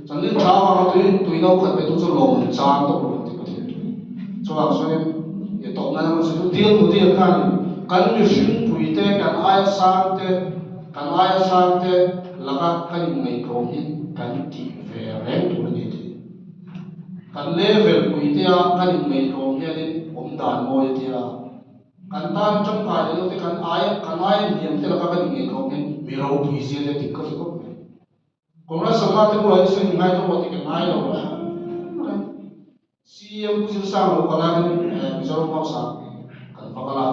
Chanchin tha avanga tui tui no khat pe tu chu lawm an chang tawp lo ang tih Pathian thu. Chuvang chuanin i tawpna lam an sawi chu dil Modi-a khanin kan mihring puite kan aia sang te kan aia sang te laka kan inngaihtlawm hi kan tih ve reng tur a ni tih. Kan level puitea kan inngaihtlawm hianin awm dan mawi a tia. Kan tan tangkai leh deuh te kan ai kan ai hniam te laka kan inngaihtlawm hian mi ropui zia te dik ka ti khawp mai. Congress sawrkar te bulah hian sawi ngai tawh rawh tih ka ngai lo reng reng. CM Pu Zirsang lo kal a hian Mizoram House ah kan va kal a,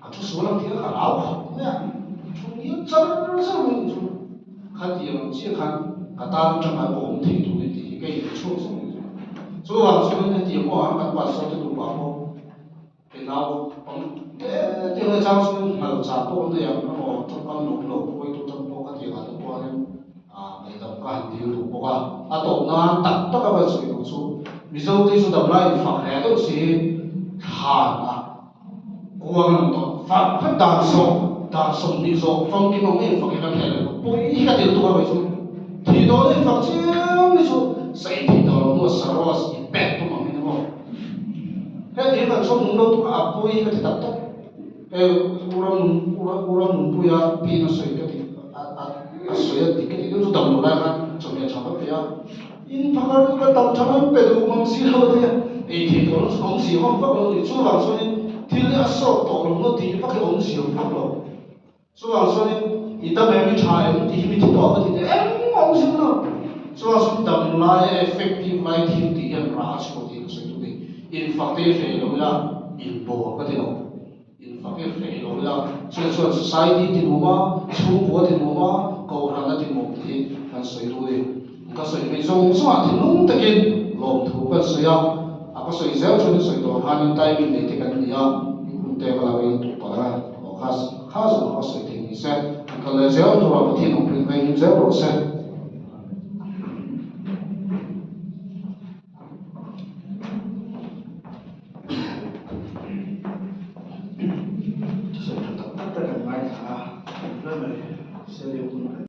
ka thu sual ang tih kha ka hlau khawp mai a, thu ngial char char mai ni chu. Khatiang ang chiah khan ka tan atanga ka awm thei tur ni tih hi ka inhmuchhuak zawk ni chu. Chuvang chuan hetiang pawh ang kan pastor te nupa pawh Kei nau pang te te lai chang chu hngal chah pawh an nei ang emaw tawngkam nuam lo pawitu tang pawh ka tih ang te pawh hian ngaihdam ka han dil duh bawk a. A tawp nan tak tak a kan sawi duh chu Mizo te chu damlai in fak hle deuh si hi thlan a kuang an awm tawh fak vek dan sawm dan 20 zawh famkim ang mai in fak hi kan hreh leh bawk pawi hi ka til tuk a kei chu thih dawn a in fak chiam hi chu saih thih tawh lo hnuah saros i pek tum ang hi ni maw. Heti hi kan chhawm nung lo tuk a, a pawi hi ka ti tak tak. Hei U Ramnun U Ramnunpuia piin a sawi ka ti a a sawi a dik ka ti deuh chu dam lo lai khan chawhmeh tha ka pe a, in phakar chu ka dam tha mai pe duh mang si lo a tia, ei thei tawh lo chu awmzia awm vak lo a ni. Chuvang chuanin thil hi a sawt tawh lo na tih vak hi awmzia awm vak lo. Chuvang chuanin i dam em i tha em tih hi mi thi tawh ka ti teh engmah awm zir lo. Chuvang chuan dam laia effective lai thil tih hian rah a chhuah tih ka sawi tum ni. Infak te hi hreh lo ila inbawl ka ti lo. Infak hi hreh lo ila chuan chuan society ti nuam a, chhungkua ti nuam a, kohhran a ti nuam tih hi kan sawi duh ni. Ka sawi mai zawng zawngah thinlung takin lawmthu kan sawi a, a ka sawi zel chuan i sawi tawh ang khanin timing nei te kan ni a, i hun te ka lo in tuh palh ang e. Aw kha kha zawng kha sawi thei ni se, an kal leh zel tura Pathian awm rin veng him zel rawh se. Thusawi tha tak tak te kan ngaithla a, kan hle mai Seliu hun kan.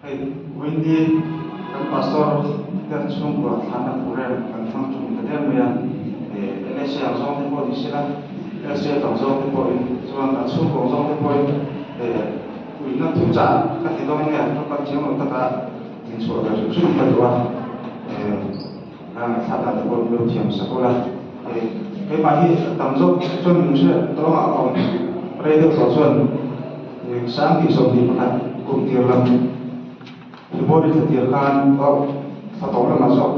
Hei Wendy kan pastor te chhungkua thlahna program kan hmang ṭum ta der mai a, LSA ang zawng te pawh ni sela, LSA tang zawng te pawhin chuan kan chhungkaw ang zawng te pawhin Puihna thuchah ka ti dawn nge ka kal chiang lo taka min chhuah ve hrim hrim ka duh a, ka ngaihthla dan te pawh min lo thiam sak ula. Keimah hi tam zawk chuan min hre tawngah a awm rei deuh tawh chuan sang tih 21 kum tir lam February thla tir khan thla tawh lamah zawk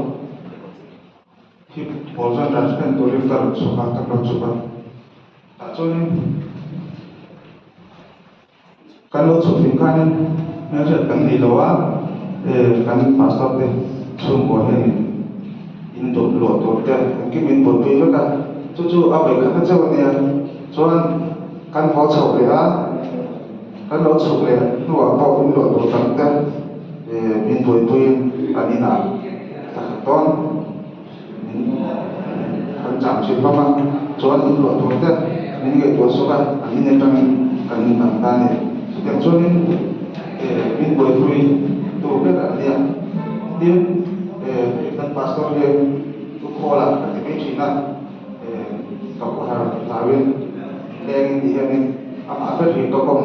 hi pawl chuan transplant turin ka rawn chhuak a, ka rawn chhuk a, tah chuanin Kan lo chhuk hlim khanin hmelhriat kan nei lo a, kan pastor te chhungkua hianin in dawt luah tur te engkim min buaipui vek a, chu chu a vawi khat na chauh a nia. Chuan kan haw chhoh leh a, kan lo chhuk leh hnuah pawh in luah tur tam te min buaipuiin kan inah thla khat dawn min kan cham thin hlawm a, chuan in luah tur te min ngaihtuah sawk a, an in atangin kan in dang ta a ni. Chutiang chuanin min buaipui tur ber an nia. Tin, hei kan pastor hian thu khawl ah ka ti mai thin a, ka khawhar hlauin lengin ti hianin amah ber hi ka kawm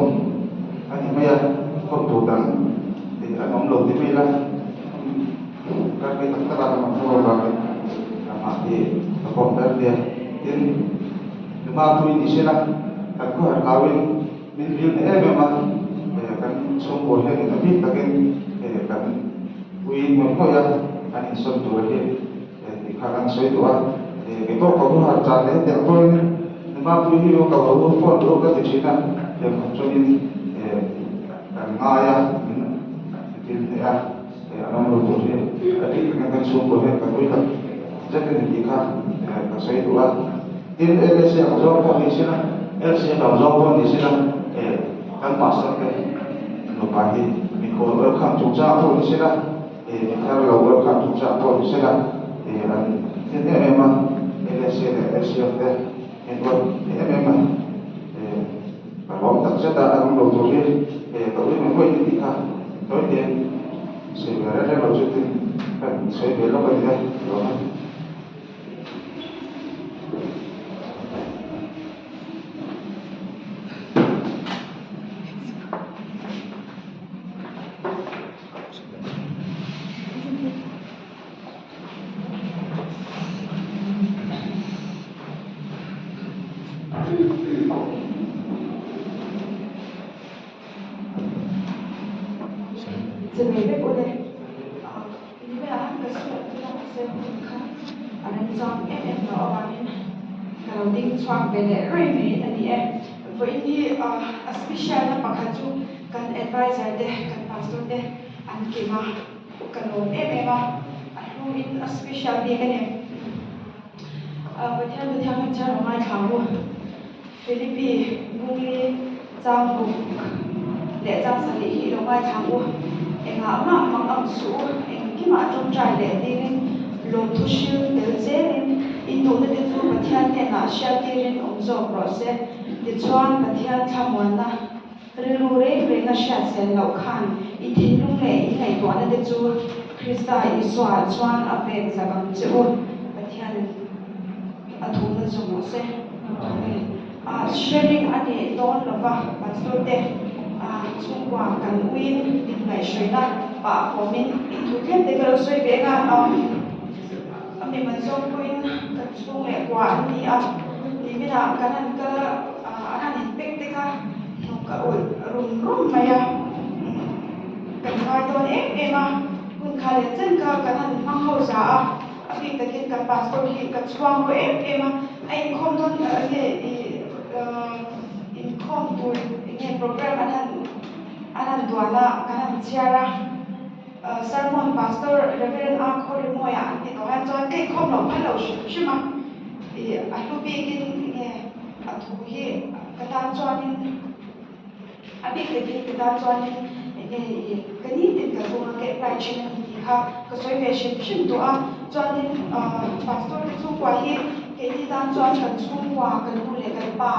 a ni mai a, kawm tur dang an awm lo ti mai ila. Kan mi tak tak a kan awm fo avangin amah hi ka pawm ber nia. Tin, numa pui ni sela kan khawhar hlauin min vil na em em a, kan chhungkaw hianin a bik takin kan pui ngawih ngawih a, an insawn tur hi tih kha kan sawi duh a. Kei pawh ka khawhar chah leh hetiang pawhin numa pui hi ka lo phone duh ka ti thin a, tiang khawp chuanin kan ngai a, min vil hneh a. He an awm lo tur hi a bik takin kan chhungkaw hian kan ui tak zet a ni tih kha ka sawi duh a. Tin, LSA ang zawng pawh ni sela, LCA ang zawng pawh ni sela, kan pastor te nupa hi mikhual welcome chungchang pawh ni sela, mithar lo welcome chungchang pawh ni sela, an thin em em a, LSA leh LCF te min ruat em em a, ka lawm tak zet a, an awm lo tur hi ka ui mai mai tih kha. Sawi te sawi ve reng reng lo chu tin kan sawi ve lawk a ni e lawm e. Chibai vek ule. Nimin ah ka sawi ang chu mahse hun kha a remchang em em loh avangin ka lo ding chhuak ve leh rei mai a ni e. Vawiin hi a special na pakhat chu kan advisor te kan pastor te an kim a, ka lawm em em a, a hlu in a special bik a ni. Pathian Pathian hming chuan a ngaithla ang u. Philippi Bungli chang ruk leh chang sarih hi i lo ngaithla ang u. Engah mah mang ang suh u, engkimah tawngtai leh dilin lawmthu hril tel zelin in duhna te chu Pathian hnenah hriattirin awm zawk rawh se. Tichuan Pathian thlamuanna rilru reng renga hriatsen loh khan i thinlung leh in ngaihtuahna te chu Krista Isuaah chuan a veng zak ang che u. Pathianin a thumna chu hmuh se. Amen. Sharing a nih dawn lova Pastor te chhungkua kan uiin inngaihhruaina pah fawmin thu tlem te ka lo sawi ve eng a, a mimal zawk pawhin kan chhung leh kua an ni a, niminah kan han kal a, an han inpek te kha hnuk a ulh rum rum mai a, kan ngai dawn em em a, hun kha leh chen kha kan han hmang ho za a. A bik takin kan pastor hi ka chhuang ru em em a, a inkhawm dawn nge i inkhawm tur nge program an han an han duan a kan han chhiar a, sermon pastor Reverend A Khawrimawiah an ti tawh hian chuan ka inkhawm loh phal lo hrim hrim a, i a hlu bikin nge a thu hi ka tan chuanin. A bik takin ka tan chuanin enge i ka nitin ka zung a, ka apply thin a ni tih kha ka sawi ve hrim hrim tawh a. Chuanin pastor te chhungkua hi keini tan chuan kan chhungkua, kan nu leh kan pa,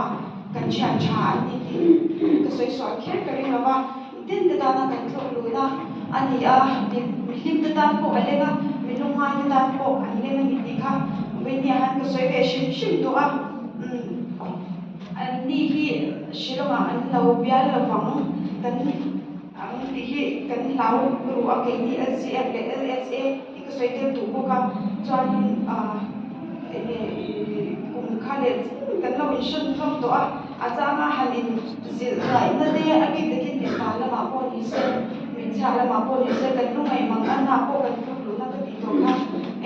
kan thian tha an ni tih ka sawi sual kher ka ring lo va. Mitin te tana kan tluk luhna a ni a, mihlim te tan pawh a leng a, mi lungngai te tan pawh an leng a ni tih kha vawinia han ka sawi ve hrim hrim tawh a. An ni hi Shillong-ah an lo bial lo vang kan ang tih hi kan hlau ru a, keini LCF leh LSA hi ka sawi tel duh bawk a, chuanin ahh enge kum kha leh chin kan lo inhran hlawm tawh a, a changa han in zilh ngaihna te a bik takin mipa lamah pawh ni se hmeichhia lamah pawh ni se kan lungaih mang anah pawh kan tluk luhna ka tih tawh kha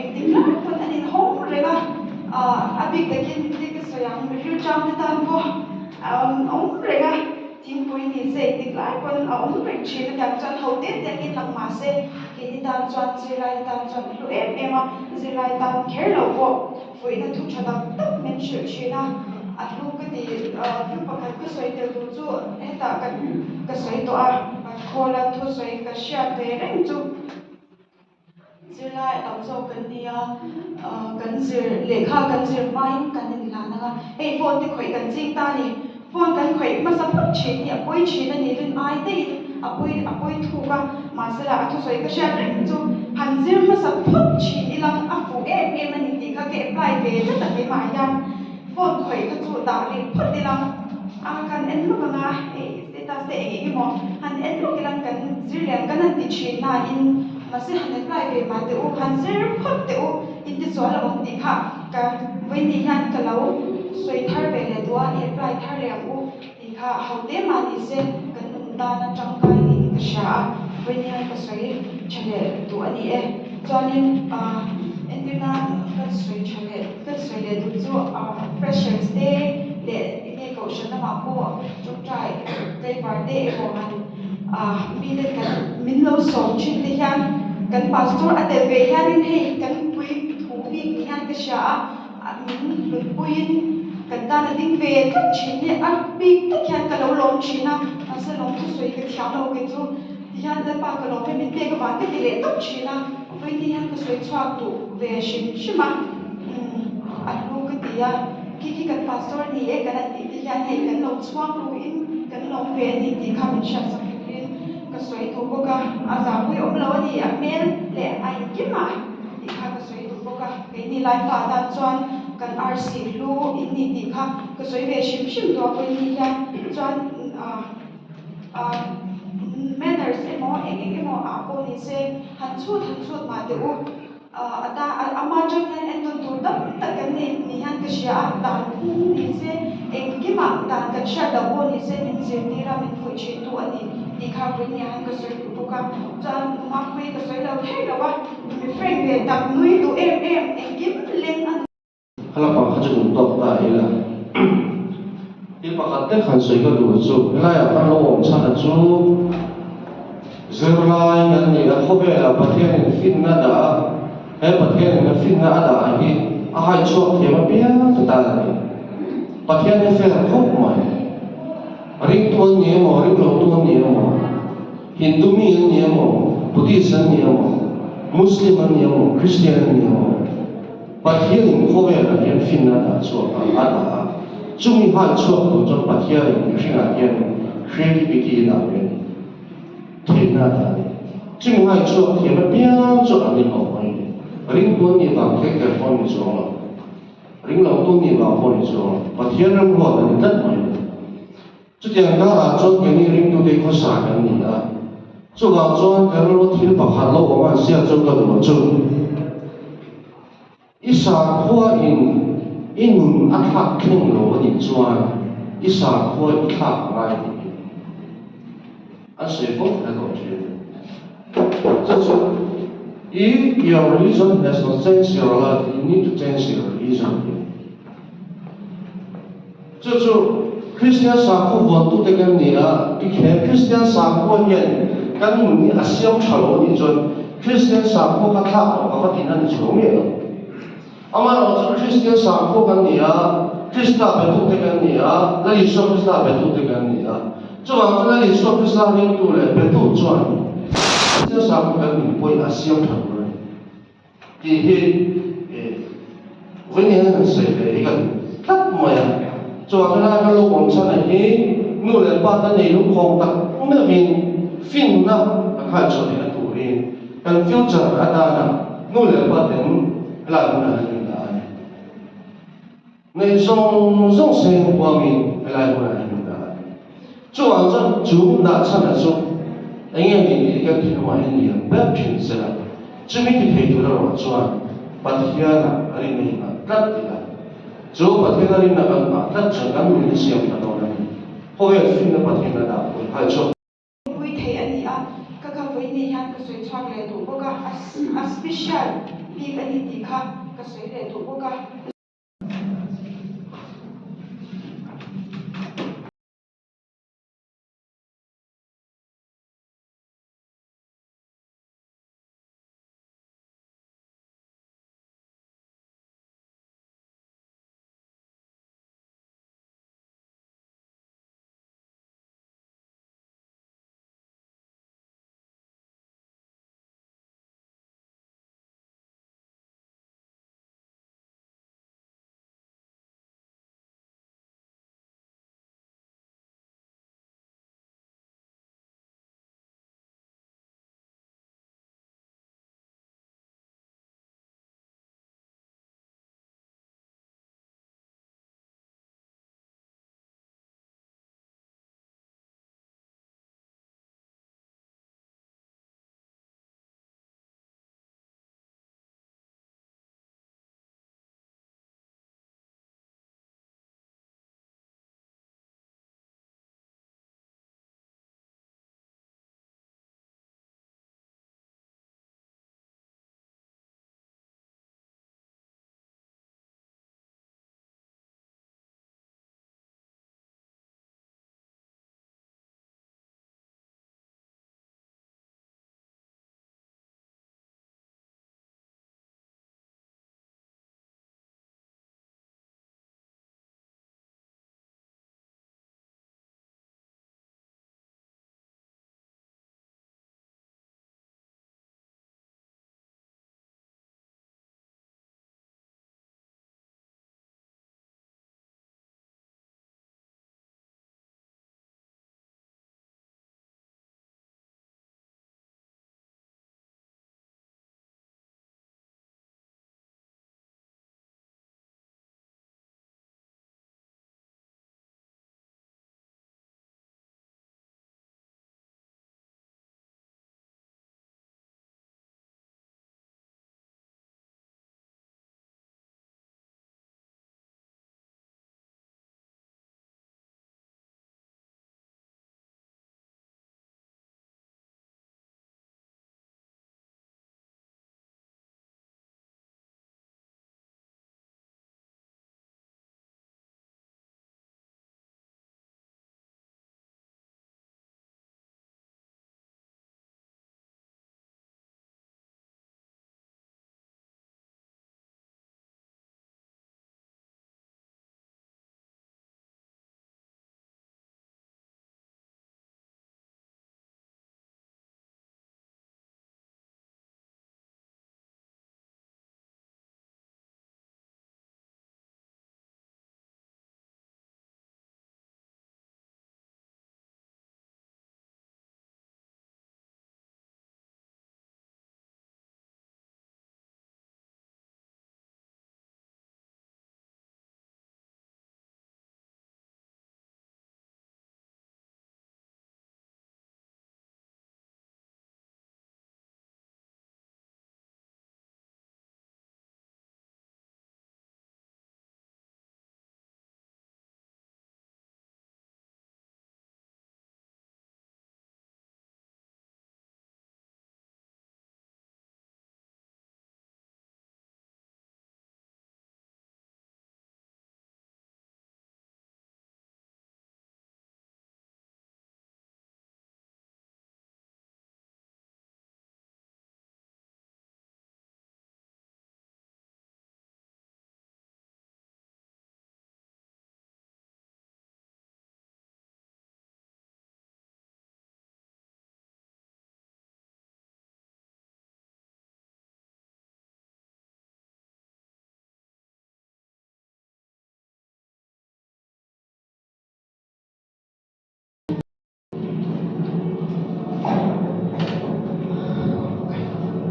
engtik lai pawn an inhawng reng a. A bik takin thil ka sawi ang, rilṭam te tan pawh a awm reng a, thingpui ni se engtik lai pawn a awm reng ṭhin a tiang chuan ho te te angin lang mah se keini tan chuan zirlai te tan chuan a hlu em em a, zirlai tan kher lo pawh fuihna thu ṭha tak tak min hrilh ṭhin a, a hlu ka ti thil pakhat ka sawi tel tur chu hetah ka sawi tawh a, Khawla thusawi ka hriat ve reng chu. Zirlai a tam zawk kan ni a, kan zir lehkha kan zir hmain kan inhlan ang a, hei phone te khawih kan ching ta a ni. Phone kan khawih hmasa phawt thin hi a pawi thin a ni, rin ai daihin a pawi a pawi thuk a, mahsela a thusawi ka hriat reng chu han zir hmasa phawt thin ilang a fuh em em a ni tih kha ka apply ve tlat a keimah hian phone khawih kha chu dah rih phawt ilang a kan en lawk ang a, hei status te eng eng emaw han en lawk ilang kan zir lian kan han ti thin nain Mahse han apply ve mah teh u, han zir phawt teh u, in ti sual lo ang tih kha ka vawiin hian ka lo sawi thar ve leh duh a, i apply thar leh ang u tih kha ho te mah ni se kan nun tana tangkai niin ka hria a, vawiin hian ka sawi tha leh duh a ni e. Chuanin ah entirna ka sawi tha leh ka sawi leh duh chu ah freshers te leh enge kohhran lamah pawh tawngtai driver te emaw han ah mite kan min lo sawm thin te hian kan pastor a tel ve hianin hei kan pui thu bik ni hian ka hria a ah min hlut puiin kan tan a ding ve tlat thin hi a bik tak hian ka lo lawm thin a mahse lawm thusawi ka thiam lo kei chu ti hian Lalpa ka lawm e min pek avang ka ti leh tawp thin a vawiin hian ka sawi chhuak duh ve hrim hrim a umm a hlu ka ti a khi khi kan pastor ni e kan han tih te hian hei kan lo chhuang luhin kan lawm ve a ni tih kha min hriatsak turin ka sawi duh bawk a, a zahpui awm lo a ni, a hmel leh a inkim a tih kha ka sawi duh bawk a, keini Laifa tan chuan kan arsi hlu in ni tih kha ka sawi ve hrim hrim duh a, vawiin hian chuan ah ah manners emaw eng eng emaw ah pawh ni se han chhut han chhut mah teh u. A ta ama atang hian entawn tur tam tak kan nei ni hian ka hria a, dan phung ni se eng Engkimah dan kan hriat loh pawh ni se min zirtir a, min fuih thin tu a ni tih kha vawiin ah hian ka sawi duh bawk a. Chuan Numapuii ka sawi lo thei lo a, mi frank ve tak nui duh em em engkim leng a ni. Kha lampang kha chu duh tawk ta ila. Thil pakhat te khan sawi ka duh chu helaiah khan lo awm chhan a chu zirlai kan ni a, khawvelah Pathianin finna a dah a, he Pathianin a finna a dah hi a hai chhuak thiam apiang te tan a ni. Pathian hi fair khawp mai. Ringtu an ni emaw, ringlotu an ni emaw, Hindu mi an ni emaw, Buddhist an ni emaw, Muslim an ni emaw, Christian an ni emaw, Pathianin khawvelah hian finna a dah chhuak a, a dah a. Chumi hai chhuak tur chuan Pathianin mihringah hian creativity a dah ve a ni. Theihna a dah a ni. Chumi hai chhuak thiam apiang chu an rinawm mai a ni. Ringtu an nih vang kher kher pawh a ni chuang lo. Ringlo tu nih vang pawh a ni chuang lo. Pathian remruat a ni tlat mai a ni. Chutiang karah chuan keini ringtute khawsa kan ni a, chuvang chuan ka rilru thil pakhat lo awm an siam chu ka duh chu. I sakhua in i nun a thlak thleng lo a nih chuan i sakhua i thlak ngai tih hi an sawi fo fo tawh thin. Chu chu If your religion has not changed your life, you need to change your religion tih a ni. Chu chu Kristian sakhaw vuantute kan ni a, tikhe Kristian sakhua hian kan nun hi a siam tha lo a nih chuan Kristian sakhua kha thlak tawh ka va tin a ni chho ngei lo. Amaherawhchu chu Kristian sakhua kan ni a, Krista betute kan ni a, Lal Isua Krista betute kan ni a. Chuvang chu Lal Isua Krista ringtu leh betu chuan Kristian sakhua kan nun pawhin a siam tha tur a ni. Tih hi vawiin hian han sawi ve hi ka duh tlat mai a. Chuan helai kan lo awm chhan hi nu leh pa te nei lungkhawng tak meuhin finna kan hai chhuah theihna turin kan future atana nu leh pa ten helai hmunah hian min dah a ni. Nei zawng zawng seng huamin helai hmunah hian min dah a ni. Chuvang chuan chu dah chhana chu eng nge ni tih kan thinlungah hian lian ber thin sela, chumi ti thei tur erawh chuan Pathianah rinna hi nghah tlat ila, chu Pathiana rinna kan nghah tlat chuan kan nun hi siam tha dawn a ni. Khawvel finna Pathian a dah pawhin hai chhuak. Pui thei a ni a, ka kha vawiin hian ka sawi chhuak leh duh bawk a, a special bik a ni tih kha ka sawi leh duh bawk a.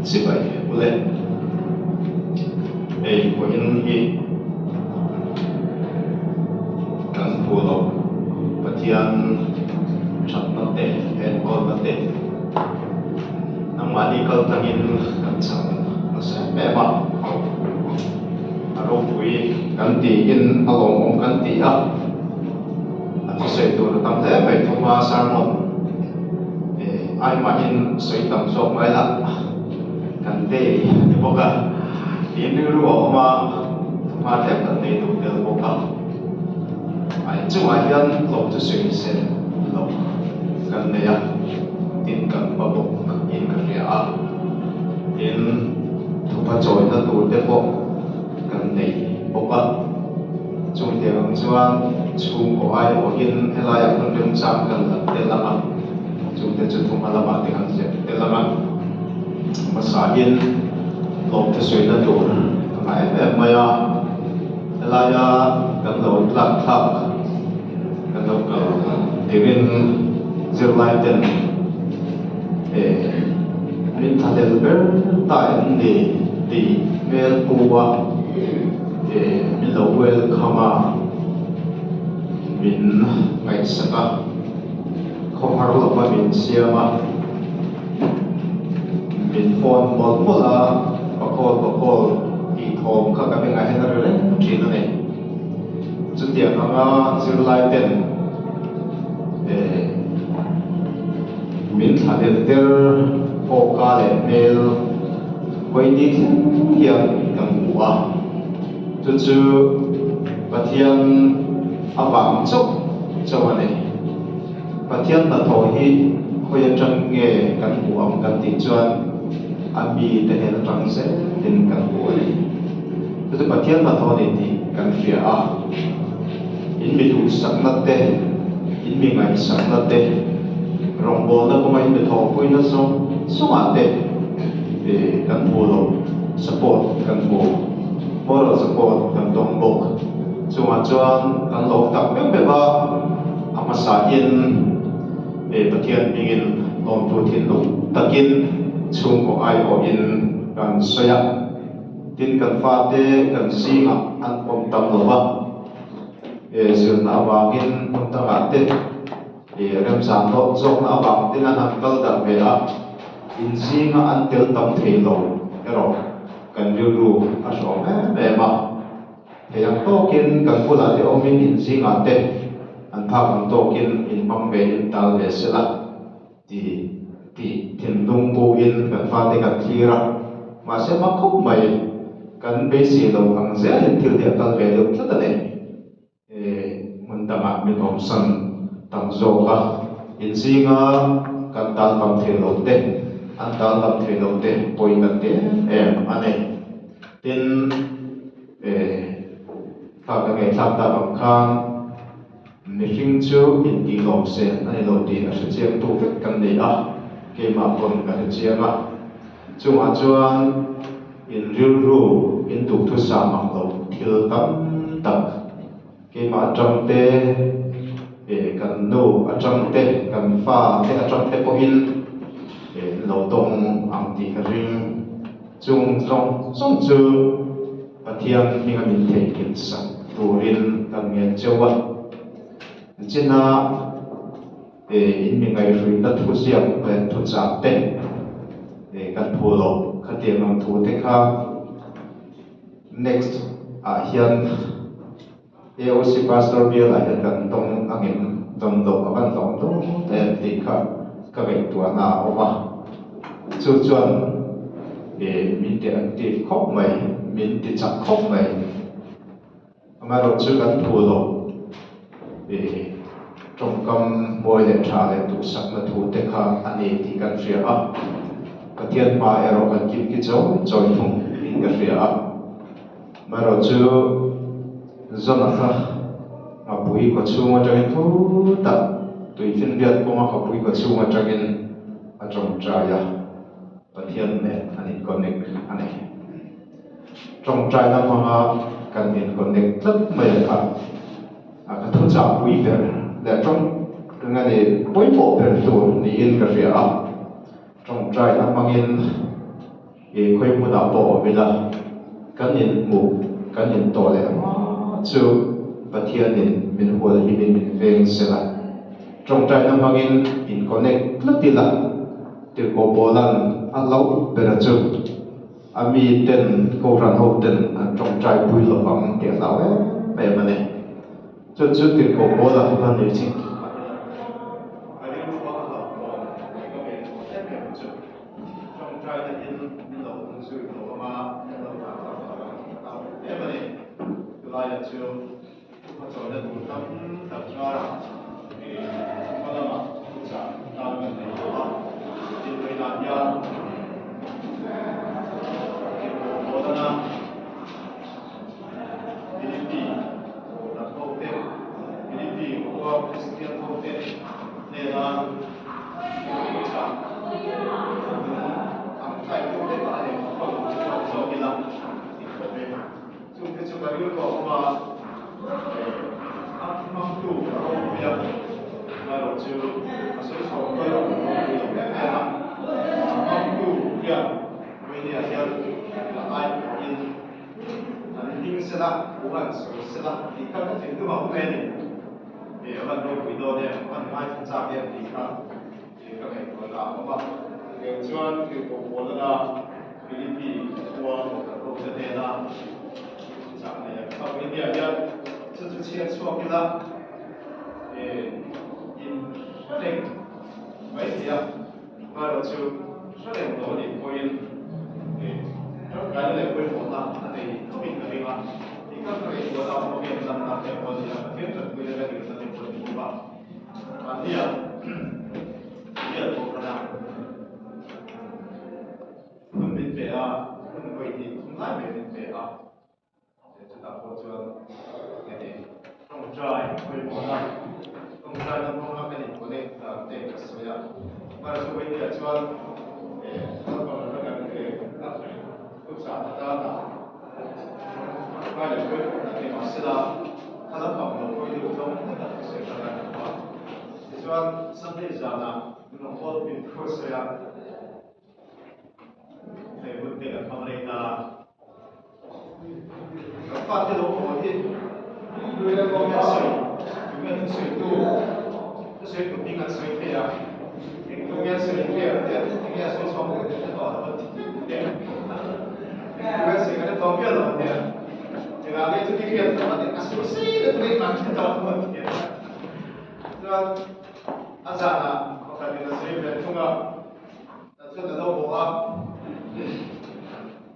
Chibai ule. Hei vawiin hi kan hmu lo Pathian thatna te enkawlna te nangmahni kal tlangin kan chang nasa em em a, a ropui kan tiin a lawmawm kan ti a, a thusawi tur a tam hle mai thawma sermon ai mahin sawi tam zawk mai lah. Kan day a ni bawk a, in rilru a awm a, hma tlem kan nei duh tel bawk a, a inchungah hian hlawm chu sawi sen lo kan nei a, tin kan va bawk in ka hria a, tin thupa chawina tur te pawh kan nei bawk a, chung tiang ang chuan chhungkaw ai pawhin helaiah hun remchang kan la tel ang a, chungte chu thuma lamah te kan zep tel ang a. Hmasain lawmte sawina tur a ngah em em mai a, helaia kan lo tlak thlak kan lo kal tirin zirlai ten eh min thlahlel ber ta em ni tih hmel pu a eh min lo welcome a, min ngaihsak a, khawhar lova min siam a. Min phone mawlh mawlh a, ka call ka call tih thawm kha ka bengah hian a ri reng thin a ni. Chutiang anga zirlai ten eh min thlahlel der awka leh hmel hawi ni thleng hian kan hmu a, chu chu Pathian avang chauh chauh a ni. Pathian hnathawh hi khawi atang nge kan hmuh ang kan tih chuan a mite hnen atang zelin kan hmu a ni. Chu chu Pathian hnathawh a ni tih kan hria a, in mi duhsakna te, in mi ngaihsakna te, rawngbawlna kawnga in mi thawhpuina zawng zawngah te kan hmu lo, support kan hmu, moral support kan dawng bawk. Chungah chuan kan lawm tak meuh meuh a. A hmasain he Pathian hmingin lawmthu thinlung takin chhungkaw aiawhin kan sawi a, tin kan fate kan zingah an awm tam lo va, he zirna avangin hmun dangah te he remchang hlawh zawkna avang ten an han kal darh ve a, in zinga an tel tam thei lo erawh kan rilru a hrawm em em a. Thei ang tawkin kan bulah te awmin in zingah te an phak ang tawkin in hmang ve in tal ve sela ti tih thinlung buhin kan fate kan thlir a, mahse hma khawp mai kan beisei lo ang zelin thil hi a kal ve deuh tlat a ni. E hmun dangah min awmsan tam zawk a, in zinga kan tal tam thei lo te an tal tam thei lo te pawi kan ti em em a ni. Tin. Eh, kha ka ngaihthlak tak ang khan mihring chu intih lawm sen a ni lo tih a hrechiang tu vek kan nei a, keimah pawn ka hrechiang a. Chungah chuan in rilru in duhthusam ang lo thil tam tak keimah atang te, eh kan nu atang te, kan fa te atang te pawhin eh lo dawng ang tih ka ring. Chung zawng zawng chu Pathian hminga min theihnghilh sak turin kan ngen cheu a. Nichina in mi ngaihhruihna thuziak leh thuchah te kan phu lo. Khatiang ang thu te kha next ah hian AOC Pastor bial ah hian kan tawng angem dawn loh a van hlawm dawn em tih kha ka ngaihtuahna a awm a, chu chuan eh min ti active khawp mai, min ti chak khawp mai. Amaherawh chu kan phu loh eh tawngkam mawi leh tha leh duhsakna thu te kha a ni tih kan hria a, Pathian hma erawh kan kim ki chawi chawi thung in ka hria a. Amaherawh chu Zona kha Ngapui kaw chhung atangin thu tak tuifinriat kawnga Ngapui kaw chhung atangin a tawngtai a, Pathian nen an in connect a ni. Tawngtaina hmanga kan in connect tlat mai a kha a ka thuchah pui ber leh tawng eng a ni pawimawh ber tur niin ka hria a, tawngtaina hmangin. I khawi hmunah pawh awm ila, kan inhmuh, kan intawh leh hma chu Pathianin min hual himin min veng sela. Tawngtaina hmangin in connect tlat ila, Tirhkoh Paula'n a hlauh bera chu a mi ten, Kohhran ho ten an tawngtai pui lovang tih a hlau em em a ni. Chu chu Tirhkoh Paula va nui chik mah ila. Ka rilru a hlauh tawn leh ka ve tawh em em chu. Tawngtaina in min lo um zui lo anga min lo dah tak tak ang tih ka hlau em a ni. Chulaiah chu thuhmachawina tur tam tak zarah hma lamah thuchah tan kan nei tawh a. Invawiinah hian Tirhkoh Paulana Philippi lam hote, Philippi khua Kristian hote hnena thuchah ang kai deuh hlek a leh phone chhuak zawk ila tih khawp e. Chungte chu ka rilru a awm a, a hmangtu a ropui a, amaherawhchu a sawi chhuak pawh erawh a ropui lo em em a. A hmangtu hian Vawinia hian a ai pawhin an hming sela, thu an sawi sela tih kha ka thinlung a awm ve a ni. He a van ropui dawn em, a van ngaithla chak em tih kha ka ngaihtuahna a awm a. Eng chuan Tirhkoh Paulana Philippi khua Kohhran hote hnena chak nei a kha India hian chu chu chhiat chhuak ila in hre reng mai thei a, amaherawhchu hre reng lo a nih pawhin tangkaina leh pawimawhna a nei tho in ka ring a, tih kha ka ngaihtuahna a awm a, biak lanna te pawh a ni a, Pathian tanpuina ka dilna te pawh a ni bawk a, mahnia biak Kohhrana. Hun min pe a, hun vawi hnih thum lai mai min pe a, chutah pawh chuan ka ni tawngtai pawimawhna, tawngtaina hmanga ka in connect dan te ka sawi a, mahse vawi hnih ah chuan naupang laka kan thuchah atana tawngtai leh pawimawhna ni mahsela kha lampang lo hawi deuh zawng hlek a ka sawi ta ngai lo a, tichuan Sunday zanah min rawn call pin thu a sawi a. Hei hun te kan hmang rei ta. Kan fate lo haw hi tunge sawi, tunge thusawi tu, thusawi tu hming an sawi thei a, eng tunge sawi nge an tia, enge a sawi chhuak leh te tawh an rawn ti te. Tunge sawi kan tawh miah lo an tia. Engah nge chuti hriat loh a tia, a sawi sei na tunge kan hre tawh lo an tia. Chuan a zanah pakhatin a sawi ve thung a. Tah chuan a lo bawk a,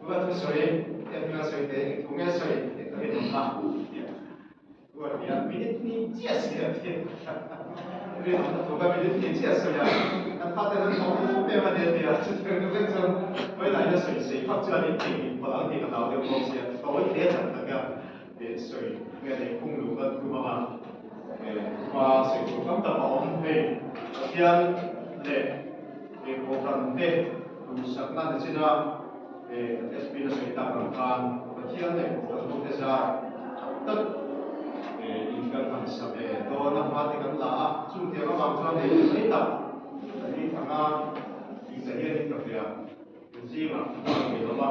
Tuna thusawi te hming a sawi teh, eng thu nge a sawi tih ka rinawm a ti a. Ruat nia minute hnih chiah sawi a ti a. Rinawmna thu kha minute hnih chiah sawi a, kan fate an thawk em em a ni a ti a. Chutiang deuh vek chuan vawilah hian sawi sei vak chuan in theihnghilh palh ang tih ka hlau deuh bawk sia, tawi hle tak tak a sawi nge leh khung luh kan tum ang a. Hma sawi tur tam tak a awm hei, Pathian leh He Kohhran te duhsakna ni chin a, he SP na sawi tak ang khan Pathian leh Kohhran ho te zar tha tak in kan han sa ve dawn a, hma te kan la a, chung tiang avang chuan hei ti mai tak ka ni thang a, tih te hian in ka hria, in zingah ka ni lo va,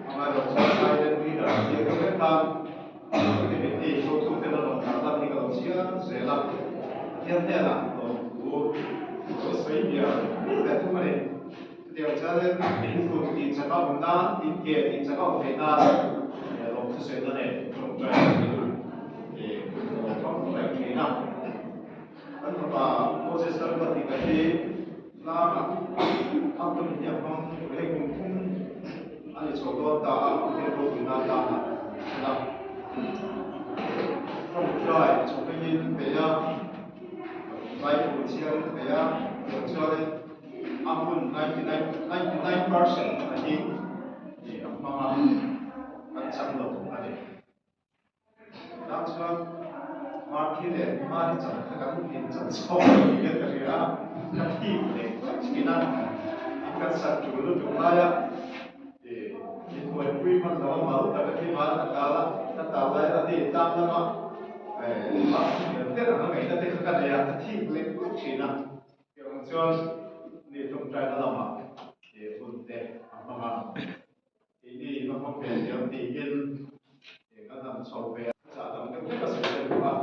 amaherawhchu silent leader tih ang vek khan activity hruaitu ten a rawn tar lan hi ka lo chhiar zel a, Pathian hnenah lawmthu lo sawi bial mial leh thung a ni. Chutiang chuanin in kut tih chak a awm nan, in ke tih chak a awm theih nan lawmthu sawina nen tawngtai in lo hmang reng thin a. Kan fapa Moses Lalruatdika hi tlangah Upton hi a hmang hei kum thum a ni chho dawn ta a, Pathian ropuina tlangah a tawngtai chhawpengin peih a, Bible chhiarin peih a, tiang chuanin a hun 99% a hi a hmang a, kan chang lo a ni. Tah chuan Marthi leh Mari chan kha kan in chan chhawk a ni hian ka hria a, ka thik leh tlat thin a, in kan sak tul lutuk laia in buaipui hman lo a mal taka khi van ka tal a, ka tal lai a ni tlang lama hmel der ang a ngaihna te kha ka nei a, ka thik leh tlat thin a, tiang chuan ni tawngtaina lamah hun te a hmang a. hmang ve thiam tiin kan han chho ve a. Chah tam deuh hlek a sawi deuh bawk a,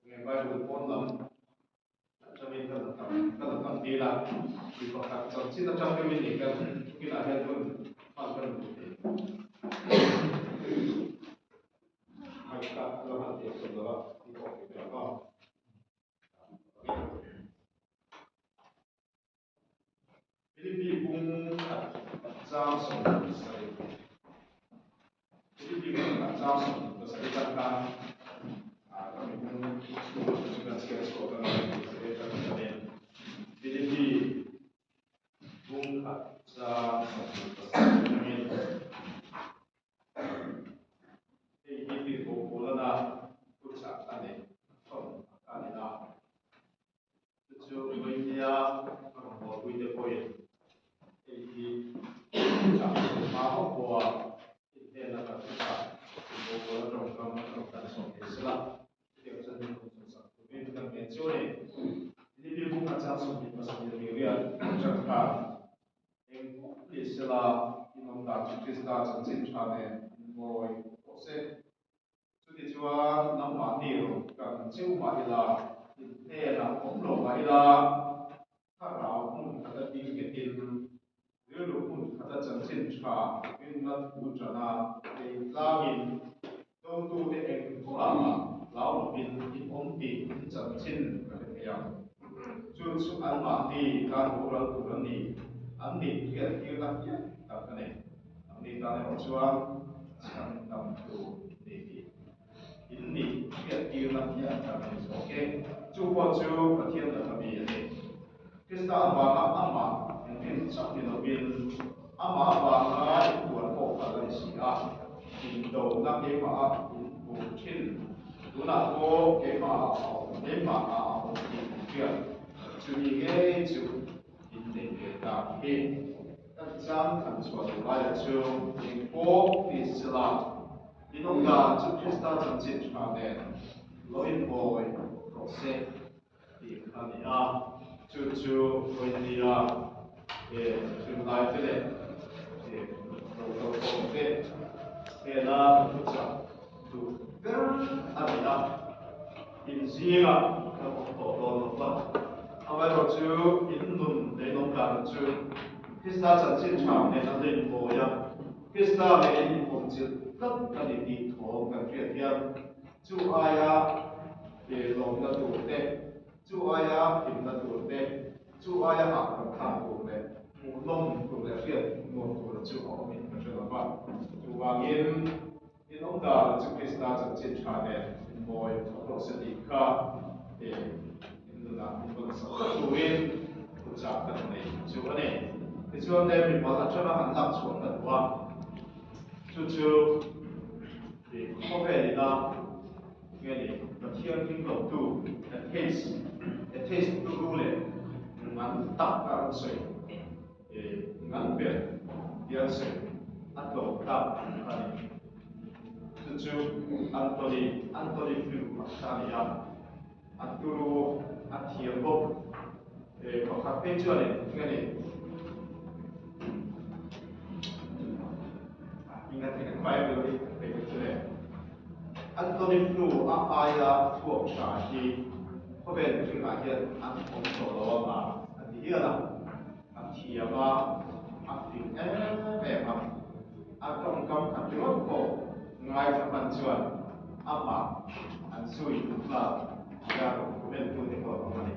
nge Bible pawn lam atangin ka la tam ka la tam dil a, mi pakhat chanchin atang deuhin nih kan tukinah hian hun hman ka duh thei. Mic ka la hman thei chawp lo a, i off ve ang aw. Philippi bung khat chang 27 Philippi bung khat chang 27 tan khan ka mi bung chhung chu kan chhiar chhuak ang a Philippi bung khat chang 27 atangin Hei hi tirhkoh Paulana thuchah a nei thawn a ni a. Chu chu Vawinia a rawngbawlpuite pawhin hei hi thuchah a sawi hma hauh pawha inhnena kan thuchah tirhkoh Paula tawngkam a rawn kan sawm thei sela, chutiang chuan min rawn chawlhsak turin kan ngen chu a ni. Philippi bung atang 27 riat atang khan Eng pawh ni sela, in awm dan chu Krista chanchin tha nen in mawi tawh se. Chutichuan nangmahni rawn kan cheu mah ila, in hnenah awm lo mah ila, thlarau hmun khata ding nghetin, rilru hmun khata chanchin tha rinna thu tana ei tlangin, dotute eng kawngah mah hlau lovin in awm tih in chanchin ka hre thei ang. Chu chu anmahni tan boral tur an ni, an nih hriat tirna hian tak a nei. Anni tan erawh chuan chhan dam tur ni tih in nih hriat tirna hian tak a ni zawk e. Chu pawh chu Pathian laka mi a ni. Krista avanga amah engrin chauh ni lovin amah avanga intuar pawh phal a ni si a, indona keimahah in bur thin, tunah pawh keimahah a awm, keimahah a awm tih in hriat, chumi ngei chu in nei ve tak hi. Kan chang kan chhuah duh laiah chu engpawh ni sela, in awmdan chu Krista chanchin tha nen lo inbawi rawh se. Tih a ni a, chu chu Vawinia he hlimlai te leh he ro kal te hnena kan thuchah duh ber a ni a, inzingah kan awm tawh dawn lo va, amaherawhchu in nun leh in awm dan chu Krista chanchin tha nen an lo inbawi a, Krista leh in inpawmchilh tlat a ni tih thawm kan hriat hian Chu aia lawmna tur te, chu aia hlimna tur te, chu aia hahdam thlak tur leh hmuhnawm tur leh hriat nuam tur chu a awmin ka hre lo va. Chuvangin, in awm dan chu Krista chanchin tha nen inmawi rawh se tih kha in nunah min rawn sak tlat turin thuchah kan nei chu a ni. Tichuan le mimal atanga an lak chhuah ka duh a, chu chu. Tih khawvel ina nge ni Pathian hlim lo tu atheist atheist turu leh ngan tak a an sawi ngan ber tia an sawi a tlawm tak a ni. Chu chu Anthony Anthony Flew a kha a ni a, a turu a thiam bawk pakhat phei chuanin nge ni Anthony Flew a aia thuak tha hi khawvel mihringah hian an awm tawh lo anga a ti hial a, a thiam a, a fing em em a, a tawngkam khat ringawt pawh ngaithla hman chuan amah an zui duh nghal tia rawn comment tute pawh an awm a ni.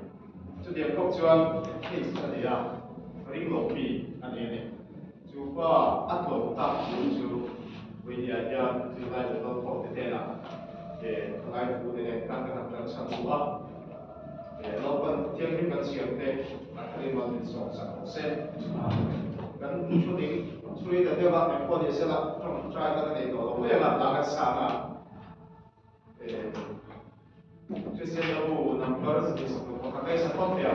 Chutiang khawp chuan case a nei a, ring lo mi a ni a ni. Chu pa a tlawm tak chu chu Vawinia hian zirlai leh kalkhawm te hnenah he thalai thu te nen khan kan han tan chhan duh a. He Lalpan thianghlim kan siam te a tharin mal min sawm sak rawh se. Kan thu ding chhui ta deuh a, engpawh ni sela tawngtai kan a nei tawh lo mai ang a, hla kan sang a. Kristian bu number 21 ay sa kopya.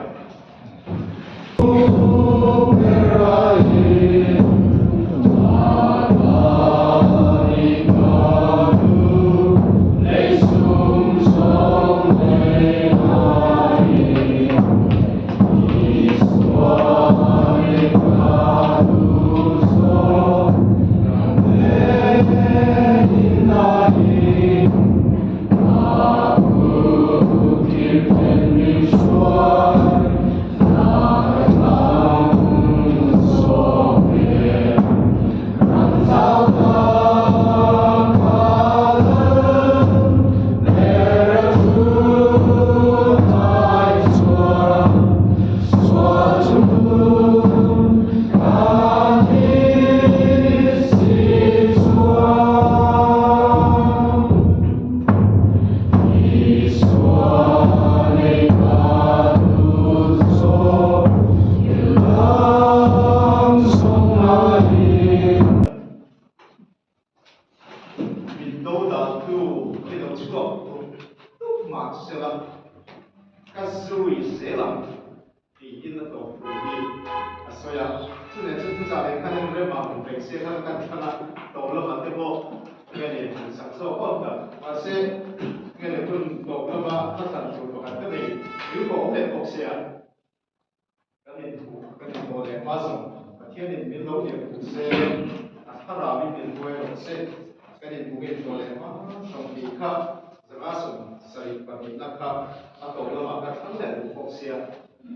sela, ka zui zel ang tiin a tawp thu hi a sawi a. Chuneh chu thuchah leh khan en rem ang reng se kha kan thlang a, tawp lamah te pawh nge ni han sak zawk awm tak. Mahse, nge ni hun tawp lama ka thlan tur pakhat ka nei, rilru a awm leh bawk sia. Kan inthuh kan inhawh leh hma zawng Pathianin min lo lian phu se, a thlarauin min hruai rawh se. Kan inhmuh nge inhawh leh hma zawng tih kha zanga 72na kha a tawp lamah ka thlang leh duh bawk sia,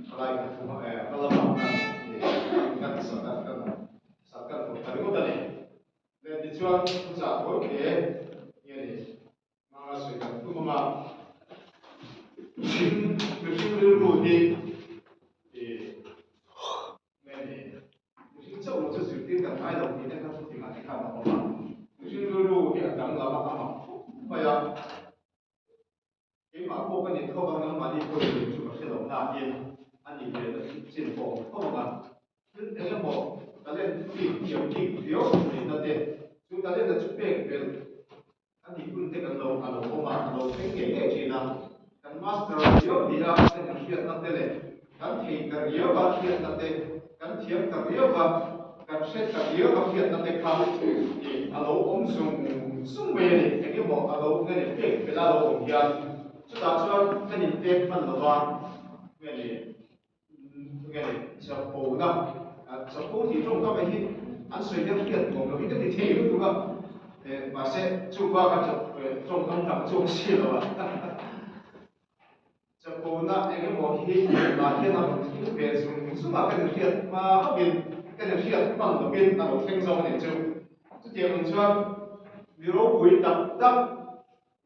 thalai kha thu hma lamah khan kan sakhan kan sakhan tur ta ringawt a ni. Leh tichuan thuchah thawi hle nge ni. Hmanga sawi kan tum ang a, mihring mihring rilru hi ih nge ni mihring chauh lo chu zirtir kan ngai lo tih te kha thu tingah te khan a awm a, mihring rilru hi a danglam a, a mak khawp mai a, keimah pawh ka ni tho a, nangmahni pawh in chu ka hre lo nain a nih ve na chin pawh a awm tho ang a, thil eng emaw talent bik thiam bik riau neihna te chu talent a chu pek belh A tih hun te kan lo a lo awm a, a lo thleng ngei ngei thin a. Kan master riau ni a kan inhriatna te leh kan thei ta riau a hriatna te, kan thiam ta riau a, kan hre ta riau a hriatna te kha ih a lo awm zung zung mai a ni. Eng emaw a lo nge ni pek fel a lo awm hian chutah chuan kan inpek hman lo va nge ni nge ni chapona chapo tih tawngkam hi an sawi hian hriat nuam lo hi ka ti thei lutuk a mahse chu bak a tawngkam dang chu awm si lo a chapona eng emaw hi tunah hian a rawn thleng ve zung zung a kan inhriat hma hauhin kan inhriat hman lovin a lo thleng zawk a nih chu chutiang ang chuan mi ropui tak tak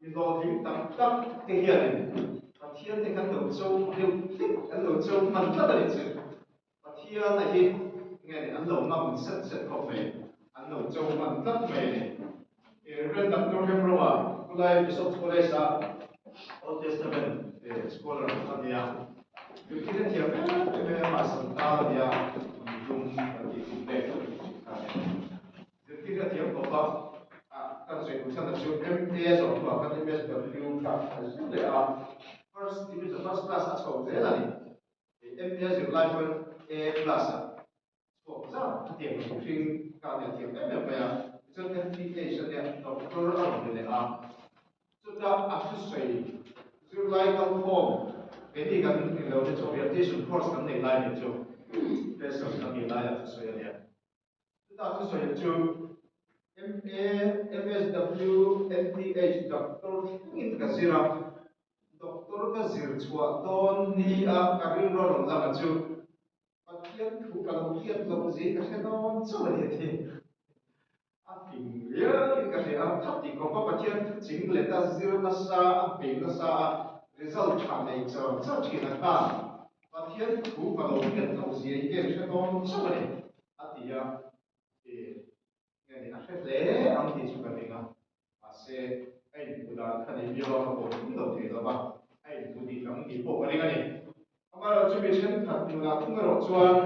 Mi hlawhtling tak tak te hianin Pathian te kan lo cho deuh hlek, kan lo cho hman tlat a ni chu. Pathian a hi nge ni an lo ngam set set khawp mai, an lo cho hman tlat mai a ni. Rev. Doctor Hemrawa, Kulai Bishop's College a Old Testament scholar a ni a. Zirtir a thiam em em mai a, amah Santal a ni a, Lung kan tih kum leh kha a ni. Zirtir a thiam khawp a, kan sawi duh chhan chu MA zawh hnuah khan MSW kha a zir leh a, first division, first class a chho zel a ni. MA zirlai pawn A class a chhuak zar a tiang lo mihring kha a nia thiam em em mai a, tichuan MPH a nia doctor a rawn ni leh a, chuta a thusawi zirlai kalkhawm keini kan ilo te chu orientation course kan nei lai nih chu professor kan nih laia thusawi a nia. Chutah thusawi chu MA, MSW, MPH doctor thlengin ka zir a, doctor ka zir chhuah dawn ni a ka rilru a rawn lang a chu Pathian thu ka lo hriat loh zia ka hre dawn chauh a ni a ti. A fing riauin ka hria a, khat tih khawpa Pathian thu ching let a zir nasa a bei nasa a result tha nei char char thin a khan Pathian thu ka lo hriat loh zia hi ka inhre dawn chauh a ni. A ti a, e, nge ni, a hre hle ang tih chu ka ring a, mahse a inhmuh dan kha nei miau a, ka pawh thung lo thei lo va, a inhmu dik ang tih pawh ka ring a ni. Amaherawhchu mi thenkhat nunah thung erawh chuan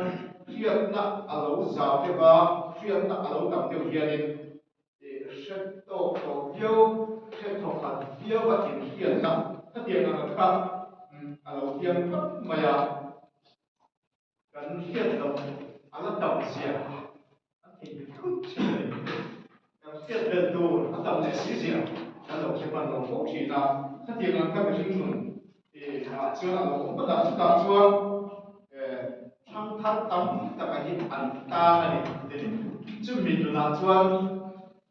hriatna a lo zau deuh a, hriatna a lo tam deuh hianin e, hre tawk tawh viau, hre thawkhat viau a inhriatna khatiang ang kha a lo piang phawt mai a. Kan hriat loh a la tam zia an theihnghilh thut thin a ni. Kan hriat belh tur a tam leh si zia kan lo hre hman lo fo thin a, khatiang ang kha mihring nun ah chuan a lo awm phawt a, chutah chuan thangthar tam taka hi an tang a ni ti ni. Chumi nunah chuan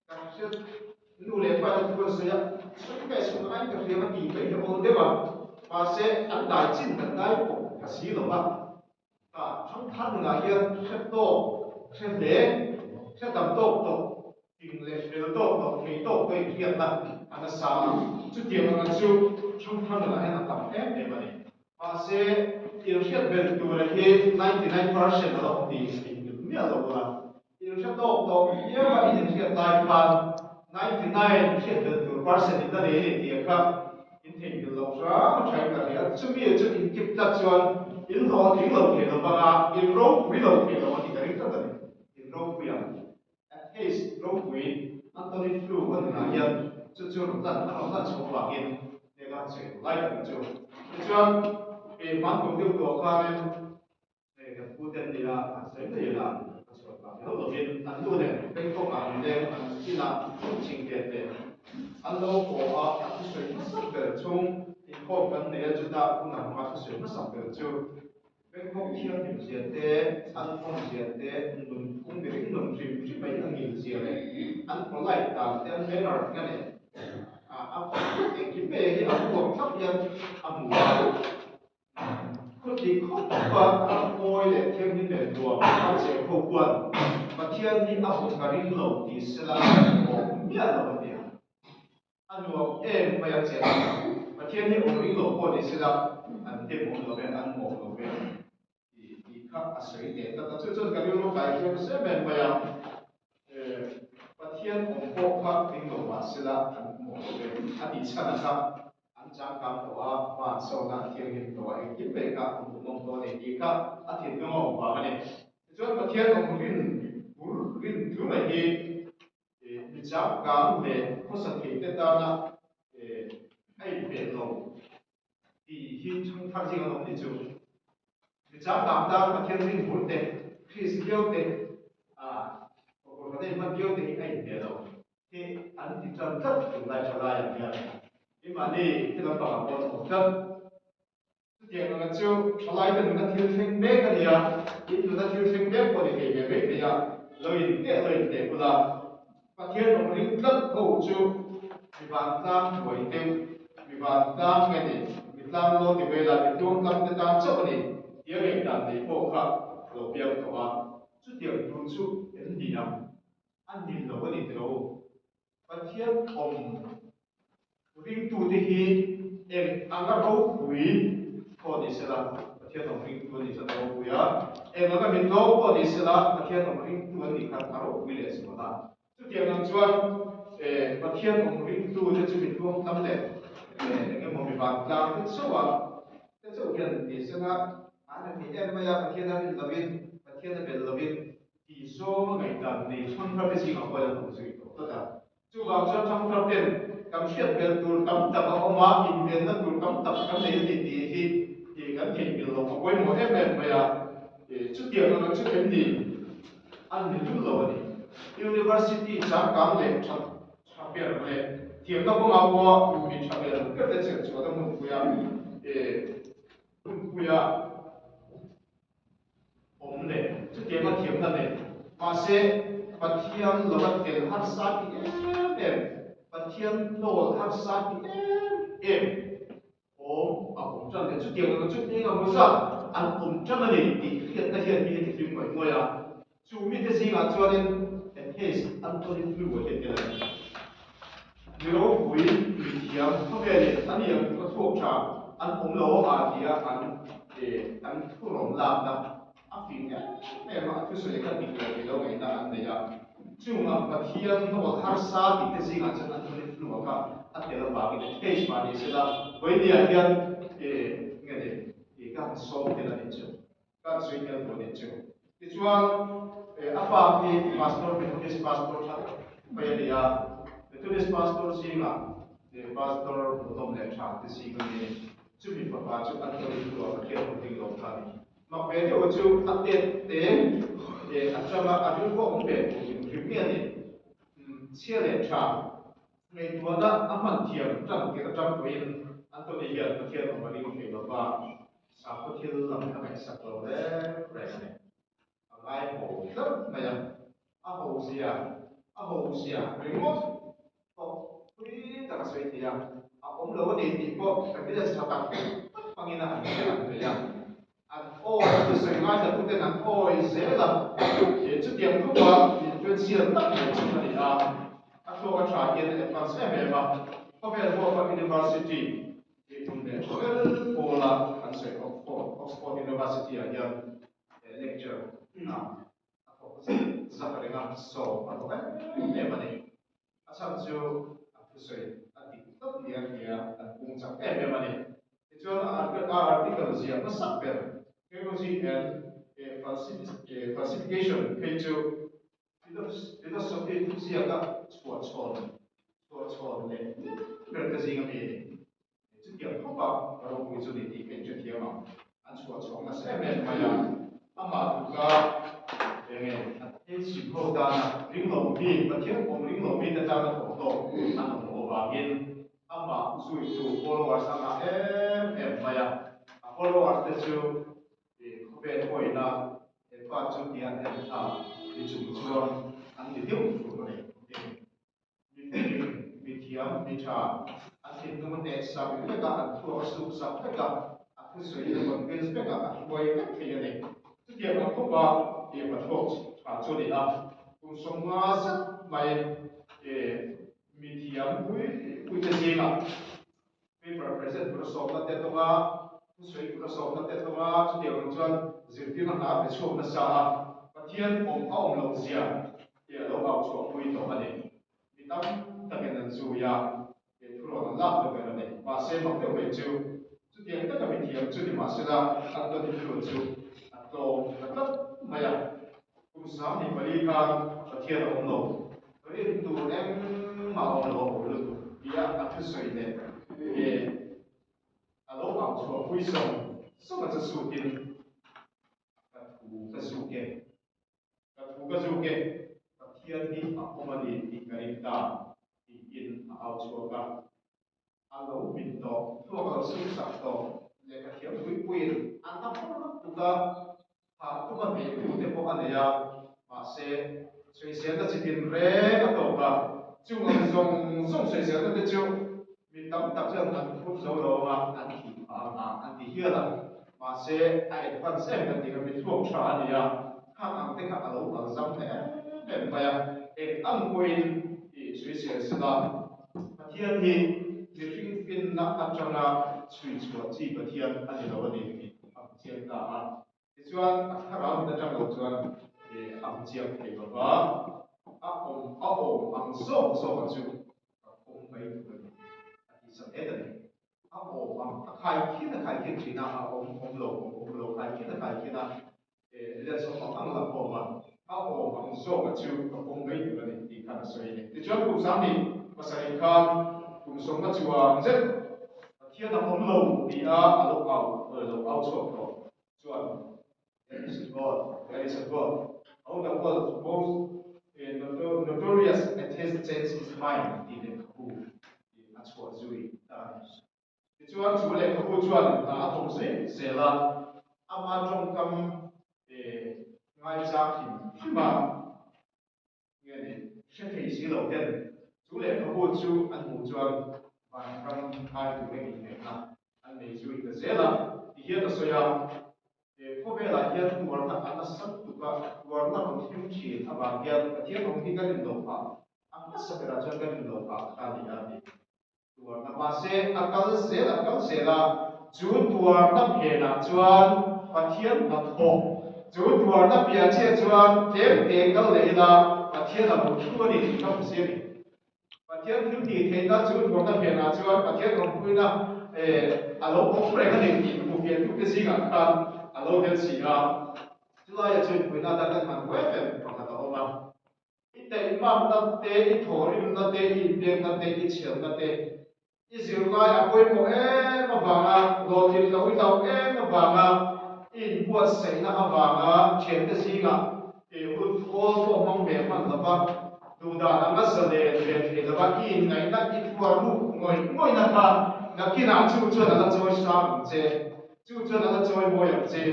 kan hriat nu leh pa te thu an sawi a, sawi ka sawi aiin ka hriam a tih mai hi a awl deuh a, mahse an dai chin kan dai pawh ka si lo va, ka thangthar nunah hian hre tawk, hre hle, hre tam tawk tawh, ting leh fel tawk tawh, thei tawk tawh inhriatna a nasa a, chutiang anga chu thangthar nunah hian a tam em em a ni. Mahse, inhriat belh tura hi 99% a la awm tih theihnghilh miah lo bawk a. Inhre tawk tawh viau a in inhriat lai khan 99 hriat belh tur percent in la nei a ni tih kha in theihnghilh loh hram a thain ka hria. Chumi chu inkip tlat chuan in hlawhtling lo thei lo vanga in ropui lo thei lo a tih ka ring tlat a ni. In ropui ang. Atheist ropui Anthony Flew a nunah hian chu chu rawn lan a rawn lan chhuah avangin. kan sawi duh lai tak chu. Tichuan, hman tum deuh tawh khanin hei kan pu te an nia, an sawi mai ila ka chhuat vang ni hauh lovin an nu nen Bangkok ah an leng an inah chingket leh an lo haw a, a thusawi hmasak ber chung inkhawm kan nei a, chutah hun ang hmanga thusawi hmasak ber chu Bangkok thianghlim zia te, an awm zia te, nunphung mihring nun hrim hrim mai a ngil zia leh an polite dan te, an manner nga nen a engkim mai hi a huam thlap hian a hmu a. Khawtih khawp khawpa ram mawi leh thianghlim leh nuam a cheng ho khuan Pathian hi a awm ka ring lo tih sela a awm miah lo a nia. A nuam em mai a che a, Pathian hi awm ring lo pawh ni sela an dem awm lo ve, an mawh lo ve tih tih kha a sawi leh tlat a. Chu chuan ka rilru kai hriam zem em mai a, Pathian awm pawh kha ring lo mah sela an mawh lo ve a tih chhan a kha an changkang tawh a, hma an sawn a, an thianghlim tawh a, engkim mai kha an duhawm tawh a ni tih kha a thinlung a awm vang a ni. Tichuan Pathian awm rin bul rin tlu mai hi Mi changkang leh khawsa thei te tana a inhmeh lo tih hi thangthar zing an awm ni chu. Mi changkang tan Pathian rin bul te, Christ viau te, kawrhna hman viau te hi a inhmeh lo hi an ti tan tlat tunlai tha laiah hian. Keimahni thil lampangah pawh an awm tlat. Chutiang nuna chu thalaite nuna thil thleng mek a ni a, in nuna thil thleng mek pawh ni thei ve mai thei a, lo inteh lo inteh bula Pathian awm ring tlat ho chu mi vantlang hnuai deuh, mi vantlang nge ni, mi tlang lo ti mai la, mi tluangtlam te tan chauh a ni tia ngaihdan nei pawh kha a lo piang tawh a, chutiang tur chu em ni ang? A ni lo a ni tilo. Pathian awm ringtute hi eng anga ropui pawh ni sela, Pathian awm ringtu a nih chuan a ropui a, eng anga mi tlawm pawh ni sela, Pathian awm ringtu a nih khan a ropui leh zual a. Chutiang ang chuan Pathian awm ringtute chu mi tluangtlam leh eng emaw mi vantlang te chauh a, te chauh hian ni sela, an han ti em mai a, Pathian a rin lovin, Pathian a belh lovin Tih zawng a ngaihdan nei thangthar te zingah pawh hian an awm zui tawh tlat a. Chuvang chuan thangthar ten kan hriat belh tur tam tak a awm a, invenna tur tam tak kan nei a ni tih hi kan theihnghilh loh a pawimawh em em mai a. Chutiang anga chu em ni an ni lul lo a ni. University changkang leh tha tha ber leh thiamna kawngah pawha mi tha ber ber te chherchhuah na hmunpuia hmunpuia awm leh chutiang a thiamna leh mahse Pathian lova tel harsa ti em em, Pathian hnawl harsa ti em em awm a awm tan leh chutiang anga chu eng emaw zat an awm tan a ni tih hriatna hian mi hi ti hlim ngawih ngawih a. Chu mite zingah chuanin atheist Anthony Flew a hian tel a ni. Mi ropui, mi thiam khawvelin a ni ang ka chhuak tha an awm lo a tia an an thurawm lakna a fing em em a, a thusawi kha dik lo tih lo ngaihna an nei a. Chung ang Pathian hnawt harsa tih te zingah chuan Anthony Flew a kha a tel avangin atheist mah ni sela Vawinia hian nge ni ka han sawm tel a nih chu. Kan sawi tel tur nih chu. Tichuan, a pa hi Pastor Methodist Pastor tha tak mai a ni a. Methodist Pastor zingah Pastor hmuhnawm leh tha te zing a ni a ni. Chumi fapa chu Anthony Hlua Pathian hmu ding lo kha a ni. Mak ve deuh chu a tet te atanga a rilru a awm ve tur hrim hrim nge a ni. Chhia leh tha ngaihtuahna a hman thiam tan tir atang pawhin Anthony hian Pathian awm a ring thei lova. Sakhaw thil lam a ngaihsak lo reng reng a ni. A ngai ho tlat mai a, a ho zia, a ho zia ringawt pawh pui tak a sawi thei a, a awm lo a ni tih pawh evidence tha tak tak hmangin a han hriat ang thei a. An awi a thusawi ngaithlatuten an awi zel a, he chutiang tluka influential tak mai chu a ni a, a thluak a tha hian a advance em em a, khawvel huapa university, Tih tum leh ber pawla an sawi Oxford, Oxford University ah hian lecture a thawk zak reng a, sawm a hlawh em em a ni. A chhan chu a thusawi a dik tlat nia nia an pung chak em em a ni. Tichuan a article ziah hmasak ber Theology and Falsification phei chu Philosophy thuziaka chhuahchhawn chhuahchhawn leh ber te zing a mi a ni. Chutiang khawpa ropui chu ni tih ka inhrethiam ang. An chhuah chhuak nasa em em mai a, amah tluka enge a thil ho tana ringlo mi, Pathian awm ringlo mite tana thawk hlawk an awm loh avangin amah zuitu followers a ngah em em mai a. A followers te chu khawvel hawina he pa chu tia an en thlak mi chung chuan an ni deuh fur a ni. Mifing, mithiam, mitha, an thinlung a hneh sak vek a, an thluak a suk sak vek a, a thusawi a convince vek a, a hruai vek thei a ni. Chutiang ang khawpa i hmathluak tha chu a ni a, kum 50 zet mai mithiam pui pui te zingah paper present tur a sawmna te tawng a, thusawi tur a sawmna te tawng a, chutiang ang chuan zirtirna hna a pe chhuak nasa a, Pathian awm a awm loh zia tih a lo au chhuah pui tawh a ni. Mi tam takin an zui a, he thurawn an lak ta ber a ni. Mahse, mak deuh mai chu, chutiang taka mithiam chu ni mahsela Anthony Flew chu a tlawm ta tlat mai a. Kum 24 khan Pathian a awm lo, rin tur engmah a awm lo a haw lutuk tia a thusawi leh he a lo au chhuah pui sawng sawng a chu sutin ka thu ka zuk e, ka thu ka zuk e, Pathian hi a awm a ni tih ka ring ta tiin a au chhuak a. A lo min tawh, thluak a lo suk sak tawh, lehkha thiam pui puiin an la phawr lutuk a, Thah tuma hmeitu te pawh a nei a, mahse, sawiselna chi tin reng a tawk a, chung ang zawng zawng sawiselna te chu mi tam tak chuan an phur zo lo ang a, an thih phah ang a, an ti hial a. Mahse, a advance em kan tih kha mi thluak tha a ni a, khang ang te kha a lo kal zam hle em mai a, eng ang pawhin i sawisel sela, Pathian hi mihring finna atanga chhui chhuah chi Pathian a ni lo a ni tih a hmu chiang ta a. Tichuan, a thlarau mit atang lo chuan a hmu chiang thei lo va, a awm a awm ang zawk zawk a chu ka pawm mai tur a ni, a ti sak et a ni. A awm ang, a khai khin a khai khin thin a, a awm awm lo, awm awm lo, khai khin a khai khin a, evidence awm ang ang la khawm a, a awm ang zawk a chu ka pawm mai tur a ni tih khan a sawi a ni. Tichuan, kum 27 khan kum 50 chuang zet Pathian a awm lo ti a a lo au lo au chhuak tawh chuan There is a God, there is a God. How the world's most notorious atheist changed his mind tih lehkhabu a chhuah zui ta a ni. Tichuan chu lehkhabu chuan hna a thawk zui zel a, ama tawngkam ngaichang hrim hrim a. Nge ni, hre thei si lo ten chu lehkhabu chu an hmuh chuan vanram kai tur eng inneihna an nei zui ta zel a, ti hian a sawi a, He khawvelah hian tuarna a nasa lutuk a, tuarna rawn thleng thin avang hian Pathian awm hi ka rin loh phah, a hmasa berah chuan ka rin loh phah kha a ni a ti. Tuarna mahse a kal zel a kal zel a, chu tuarna phenah chuan Pathian hnathawk, chu tuarna piah chiah chuan tlem te kal leh ila Pathian a lo thu a ni tih ka hmu si a ni. Pathian thil tih theihna chu tuarna phenah chuan Pathian awmpuina a lo awm reng a ni tih hmu fiahtute zingah khan a lo tel si a. Chulaiah chuan puihna atan kan hman huai em pakhat a awm a. I taihmakna te, i thawhrimna te, i inpekna te, i chhiatna te, i zirlai a pawimawh em avanga hlawhtlin loh i hlauh em avanga i inbuatsaihna avanga thiante zingah i hun thawl pawh hmang ve hman lova, duhdan anga zalen ve thei lova i inngaihna i thuar ruk ngawih ngawihna kha nakinah chu chuan a la chawi sang ang che. Chu chuan a la chawi mawi ang che.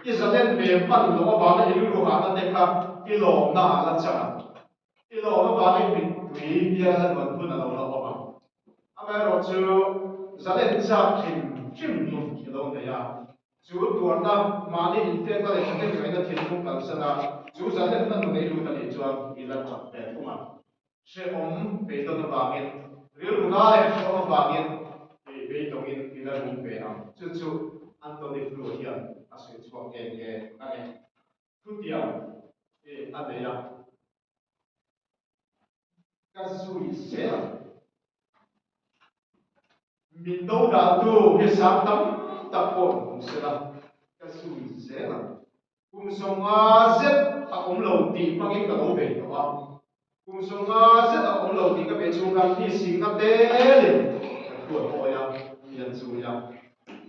I zalen ve hman loh avanga i rilru hahna te kha i lawmna ah la chang ang. I lawm avanga i mittui bial la nuan hun a lo la awm ang. Amaherawhchu zalen chak hrim hrim nun i lo nei a. Chu tuarna, mahni inpekna leh thahnem ngaihna thinlung kalsan a, chu zalenna nun ei lut a nih chuan i la chak ve thung ang. Hrehawm beidawn avangin, rilru na leh hrehawm avangin kei beidawngin i la rum ve ang. Chu chu Anthony Flew hian a sawi chhuak nge nge a ni. Thutiang i a nei a, ka zui zel ang. Min do daltu hi sang tam tak pawh hmu sela, ka zui zel ang. Kum 50 zet a awm lo tih hmangin ka lo bei tawh a. Kum 50 zet a awm lo tih ka bei chhung khan mi singna telin ka thuat hawi a. hian zui a,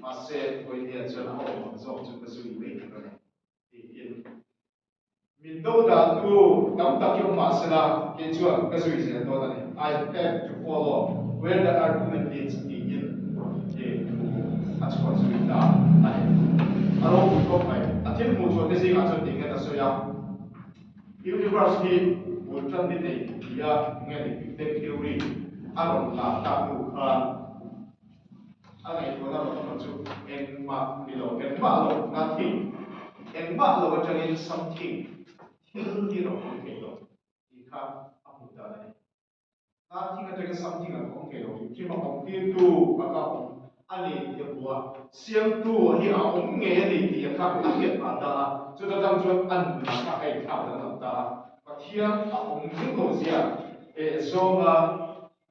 mahse Vawinia chuan a awm ang zawk chu ka zui mai tur a ni, tiin min do dan tu tam tak hi awm mah sela kei chuan ka zui zel dawn a ni, I have to follow where the argument leads tiin thu a chhuah zui ta a ni. A ropui khawp mai. A thil hmuh chhuah te zingah chuan ti hian a sawi a. Universe hi bul tan ni nei tia nge ni Big Bang Theory a rawn lah tak hnu khan a ngaihtuahna rawn awm chu engmah ni lo, engmah lo, nothing, engmah lo atangin something, thil hi rawn awm thei lo tih kha a hmuh dan a ni. Nothing atangin something an awm thei lo hrim hrim a, awm tirtu a ka awm a ni tih a hmu a, siamtu hi a awm ngei a ni tih a kha a hriat phah ta a, chuta tang chuan a nunah kha a inthlak danglam ta a, Pathian a awm ring lo zia eh zawnga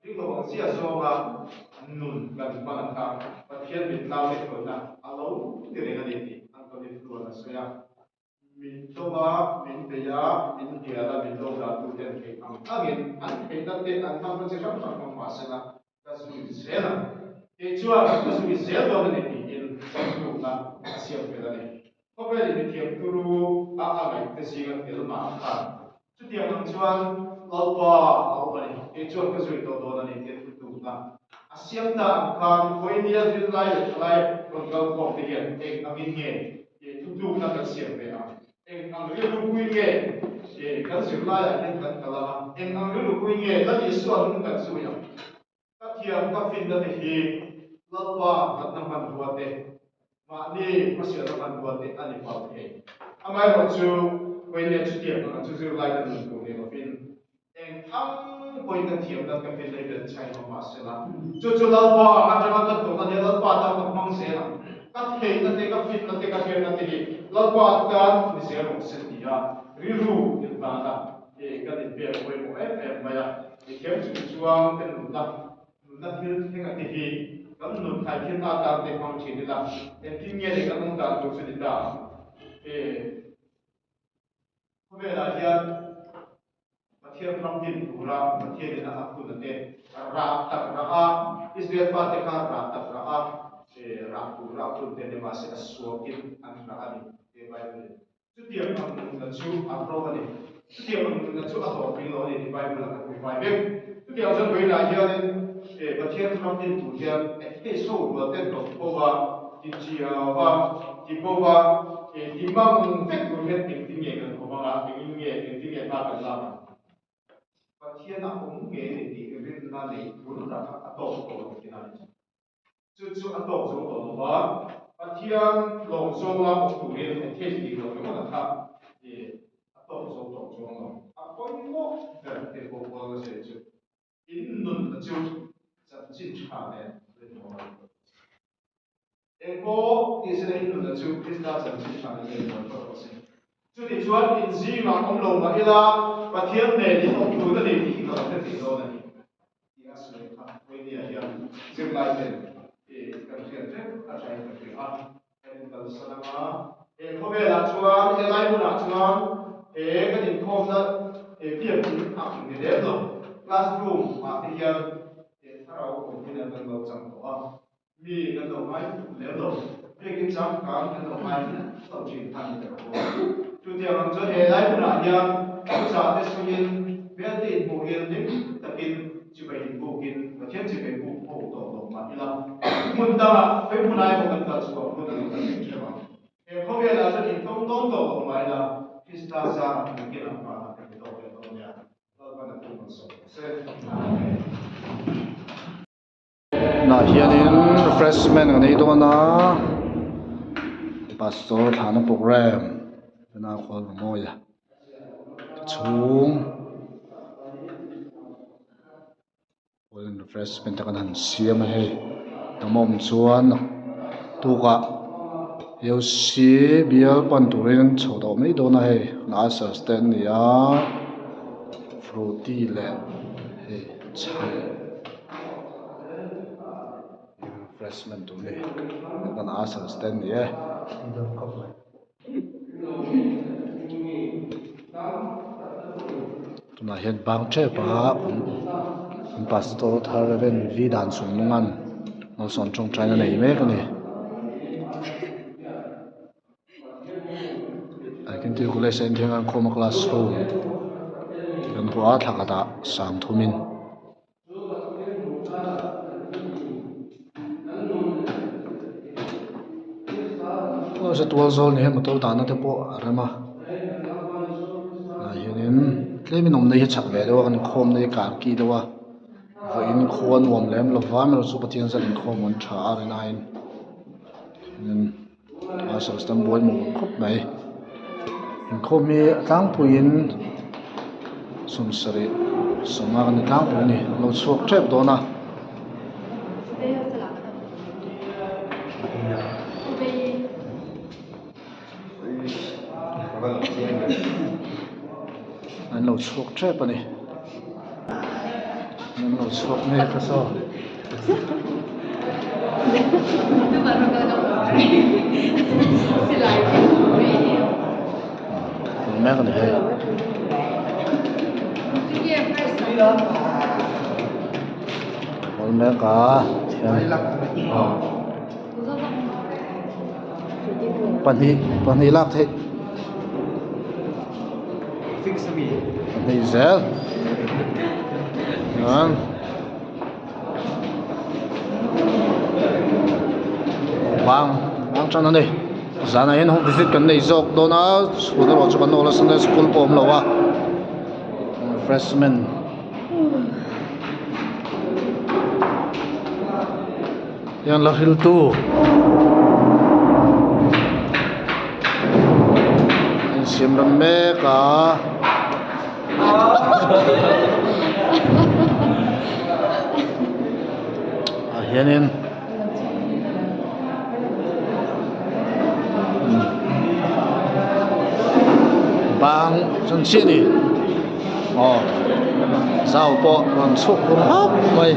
ring lo ang zia zawnga nun kan hman a kha Pathian mit nau leh tawhna a lo ti reng a ni tih Anthony Fluan a sawi a. Min do a, min bei a, min hnial a, min do dan tu ten theih ang angin an theihna te an hmanraw chi hrang hrang hmang mah sela ka zui zel ang. Kei chuan ka zui zel dawn a ni tiin tlukna a siam fel a ni. Khawvel in mithiam turu a a ngaih te zinga tel mah a khan. Chutiang ang chuan Lalpa a awm a ni, kei chuan ka zui tawh dawn a ni tia thutlukna a siam ta ang khan Vawinia zirlai leh thalai rawn kal khawm te hian eng angin nge thutlukna kan siam ve ang? Eng ang rilru pui nge kan zirlaiah hian kan kal ang a? Eng ang rilru pui nge Lal Isua hnung kan zui ang? Ka thiam ka finna te hi Lalpa natna hmanrua te, mahni hmasialna hmanrua te a ni pal thei. Amaherawh chu Vawinia chutiang ang chu zirlai kan nun tur ni lovin eng thang pawhin ka thiamna ka finna hi belh chai hlawm mah sela, chu chu Lalpa atanga ka dawng a nia, Lalpa tan ka hmang zel ang. Ka theihna te, ka finna te, ka hriatna te hi Lalpa tan ni zel rawh se tia rilru inhlana kan inpek pawimawh em em mai a. Mithiam chung chuan kan nunna, nunna thil thleng a te hi kan nun thlai thil ta tan te hmang thin ila, engtin nge leh kan awm dan tur chu ni ta ang? E, khawvelah hian Pathian ram din tura Pathianin a hun a te rah tak rah a, Israel fate kha rah tak rah a, e, rah tura a hun te ni mahse a suakin an rah a ni, he Bible in. Chutiang ang nunna chu a ro a ni. Chutiang ang nunna chu a hlawhtling lo a ni tih Bible ah kan hmu fai vek. Chutiang chuan vawiinah hianin Pathian ram din tur hian Atheist ho rual ten rawn tho va, ti chiau va, ti bo va, ti mang vek tur hian engtin nge kan awm ang a, engin nge, engtin nge hma kan lak ang? Pathian a awm ngei a ni tih rinna nei tur tak kha a tawk tawh lo tihna a ni. Chu chu a tawk zo tawh lo va, Pathian lawm zawnga awm turin atheist tih loh ringawt a kha i a tawk zo tawh chuang lo. A pawimawh ber te pawh kual nasa hi chu in nunna chu chanchin tha nen rinawm a ni. Engpawh ti sela in nunna chu Krista chanchin tha nen rinawm phawt rawh se. Chutichuan in zingah awm lo mah ila Pathian nen in awm tun a ni tih hi ka lo hre thei dawn a ni. Tih a sawi kha Vawinia hian zirlai ten kan hriat vek a thain ka hria a, kan inkalsan anga he khawvelah chuan he lai hmunah chuan he kan inkhawmna he biakin a ang ni lem lo classroom ah te hian he thlarau awm hi kan lo chang tawh a, mi kan lo ngai lem lo, biakin changkang kan lo ngai lo thin kha ni ta rawh aw. Chutiang ang chuan he lai hmunah hian thuchah te sawiin hmelte inhmuhin hlim takin chibai inbukin Pathian chibai buk ho tawh lo mah ila hmun dangah khawi hmunah emaw kan kal chhuah hun a lo kan ring theuh ang. He khawvelah chuan intawng dawn tawh lo mah ila Krista zarah nakin ang vanah kan intawk leh dawn nia. Lalpan a thu malsawm rawh se. Amen. Tunah hianin refreshment kan ei dawn a pastor thlahna program tuna khawl mawi a chhung refreshment te kan han siam a hei tam a awm chuan tukah U_C bial pan turin an chho tawh mai dawn a hei ushers te an ni a frooti leh hei chhang. Refreshment tur ni kan usher stand ni e. Tunah hian bang tep a an pastor thar Rev. V Danchungnunga'n. Malsawm tawngtaina nei mek a ni. Kintu college a inthiam an khawm a class ho kan hmu a thla khatah sang thumin. Tual zawl ni hian motor dahna te pawh a rem a ah hianin tlemin awmna hi a chak ve deuh a kan inkhawmna hi karki deuh a. Vawiin khua nuam lem lo va erawh chu Pathian zan inkhawm an tha a rin aiin a sawi tam buai mawh khawp mai inkhawm hi a tlangpuiin sawmsarih sawmnga kan ni tlangpui a ni a lo chhuak tep dawn a. An lo chhuak tep a ni an lo chhuak mek a saw mek a ni hei. Kal mek a thian. Pahnih pahnih lak theih pahnih zel chuan bang bang tan a ni zanah hian home visit kan nei zawk dawn a chhun erawh chu kan awl a sunday school pawh a awm lo a refreshment. Hian la hriltu a insiam rem mek a ah hianin bang chan chiah a ni. Aw zau pawh rawn chhuk vur hauh mai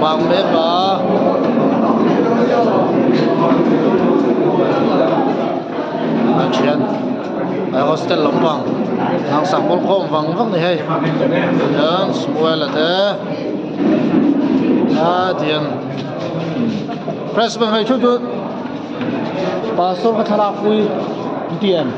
bang mek a a thian a hostel lampang hnangsak pawl khawm vang vang ni hei tihian samuel a te a tihian freshman hei thu chu pastor ka thlalak pui an ti em.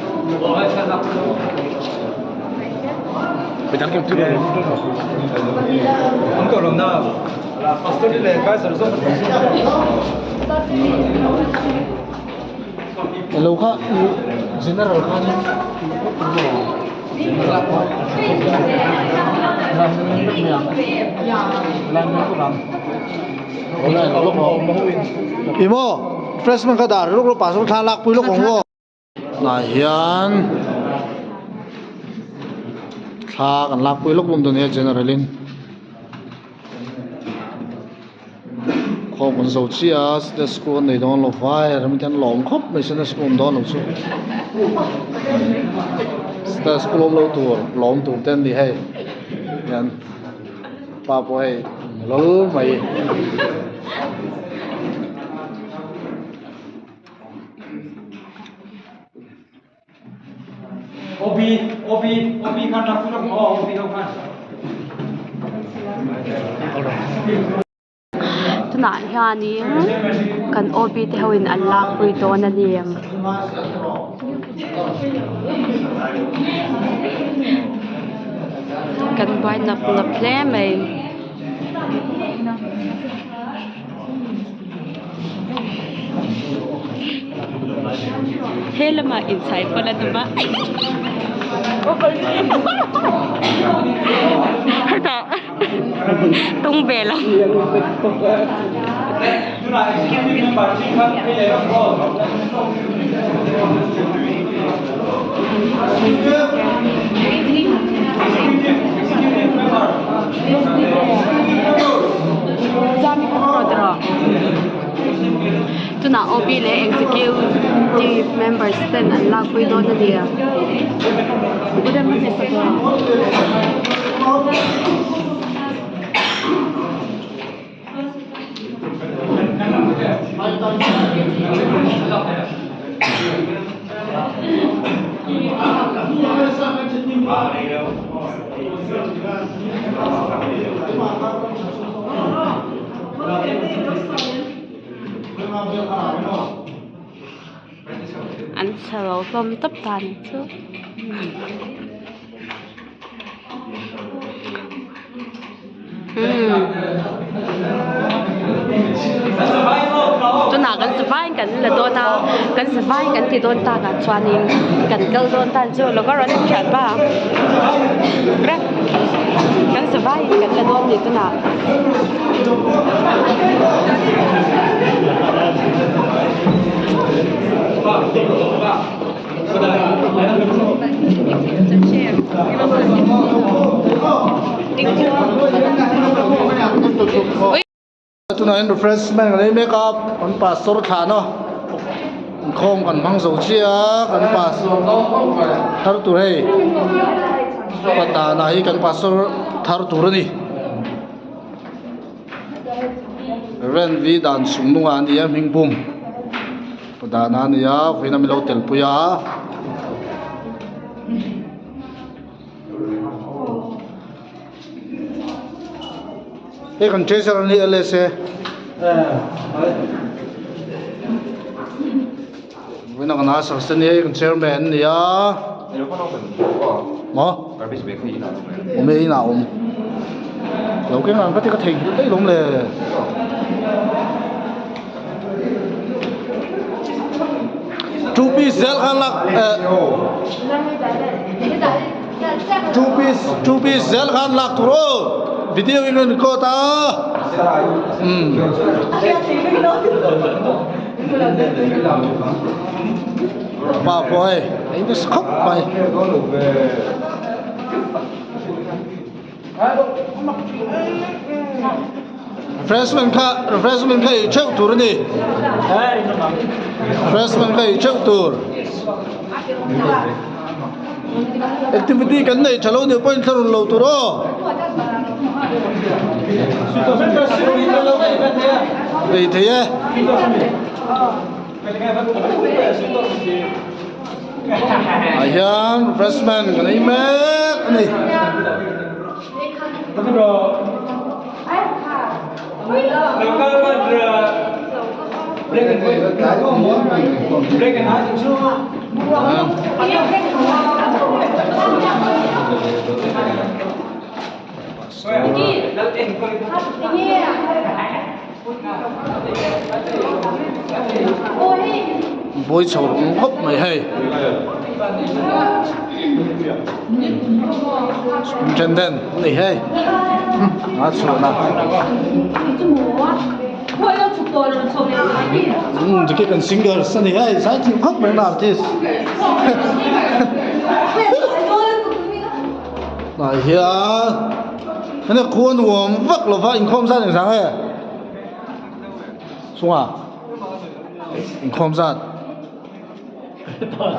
Elo kha general khan Imo freshman kha dar luk luk pastor thla lak pui luk ang aw. Tunah hian thla kan lak pui lawk lawm dawn nia general in khawm kan zo chiah a sunday school an nei dawn lo vai a rem ten lawm khawp mai sunday school awm dawn lo chu sunday school awm lo tur lawm tur te an ni hei hian pa pawh hei lawl mai. Tunah hianin kan OB te ho in an lakpui dawn a ni. Kan buai nap nap hle mai. He lamah inchai pawl a tum a hetah tung ve lo. Tunah OB leh executive members ten an lakpui dawn a ni. An chhe lo hlawm tawp ta a nih chu. Tunah kan zavaiin kan la dawn a kan zavaiin kan ti dawn takah chuanin kan kal dawn tan chu lo ka rawn thianpa kan zavaiin kan la dawn a ni tunah. Tunah hian refreshment kan ei mek a kan pastor thlan a inkhawm kan hmang zo chiah a kan pastor thar tur hei patana hi kan pastor thar tur a ni Renvi dan sum nungah a ni a hming pum. Dana a ni a vawiin a milo tel pui a. Hei kan treasure a ni LSA. Vawiin a kan asar te ni kan chairman a ni a. Maw? Awm e inah a awm. Lo keng ang ka ti ka theihnghilh daih lawm le. Two piece zel khan lak two piece two piece zel khan lak tur aw video in rawn record a um pa pawh hei a in nasa khawp mai. Refreshment kha refreshment kha ei theuh tur a ni refreshment kha ei theuh tur activity kan neih tha lo nih pawhin thla rawn lo tur aw ei thei e. Ah hian refreshment kan ei mek a ni. Bawi chho rawng khawp mai hei superintendent a ni hei a chhuahna umm tikhi kan singers a ni hei zai thing khawp mai an artist tah hian heng khua nuam vak lova inkhawm zat engzah nge chungah inkhawm zat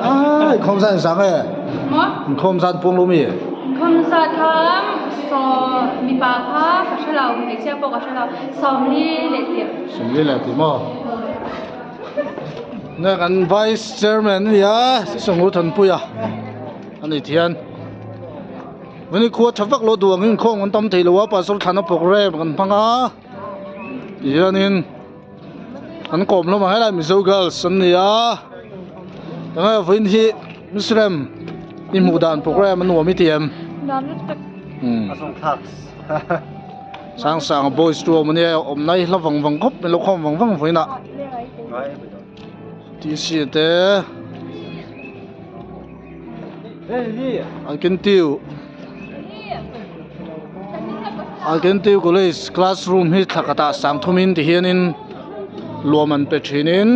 ah inkhawm zat engzah nge inkhawm zat puang lo mi inkhawm zat kha saw mipa kha ka hre lo hmeichhia pawh ka hre lo sawmli leh tih sawmli leh tih maw nge kan vice chairman a ni a sisawnglu thanpuia. A ni thian vani khua tha vak lo duh ang in khawng an tam thei lo a pastor thlana program kan hmang a tihianin an kawm hlawm ang helai mizo girls an ni a enge vawiin hi muslim i hmuh dan program a nuam i ti em sang sang boys tu awm ania awm nai hla vang vang khawp mai lo khawm vang vang vawiin ah t c te. Alkentiu Alkentiu College classroom hi thla khatah sang thumin ti hianin luam an pe thinin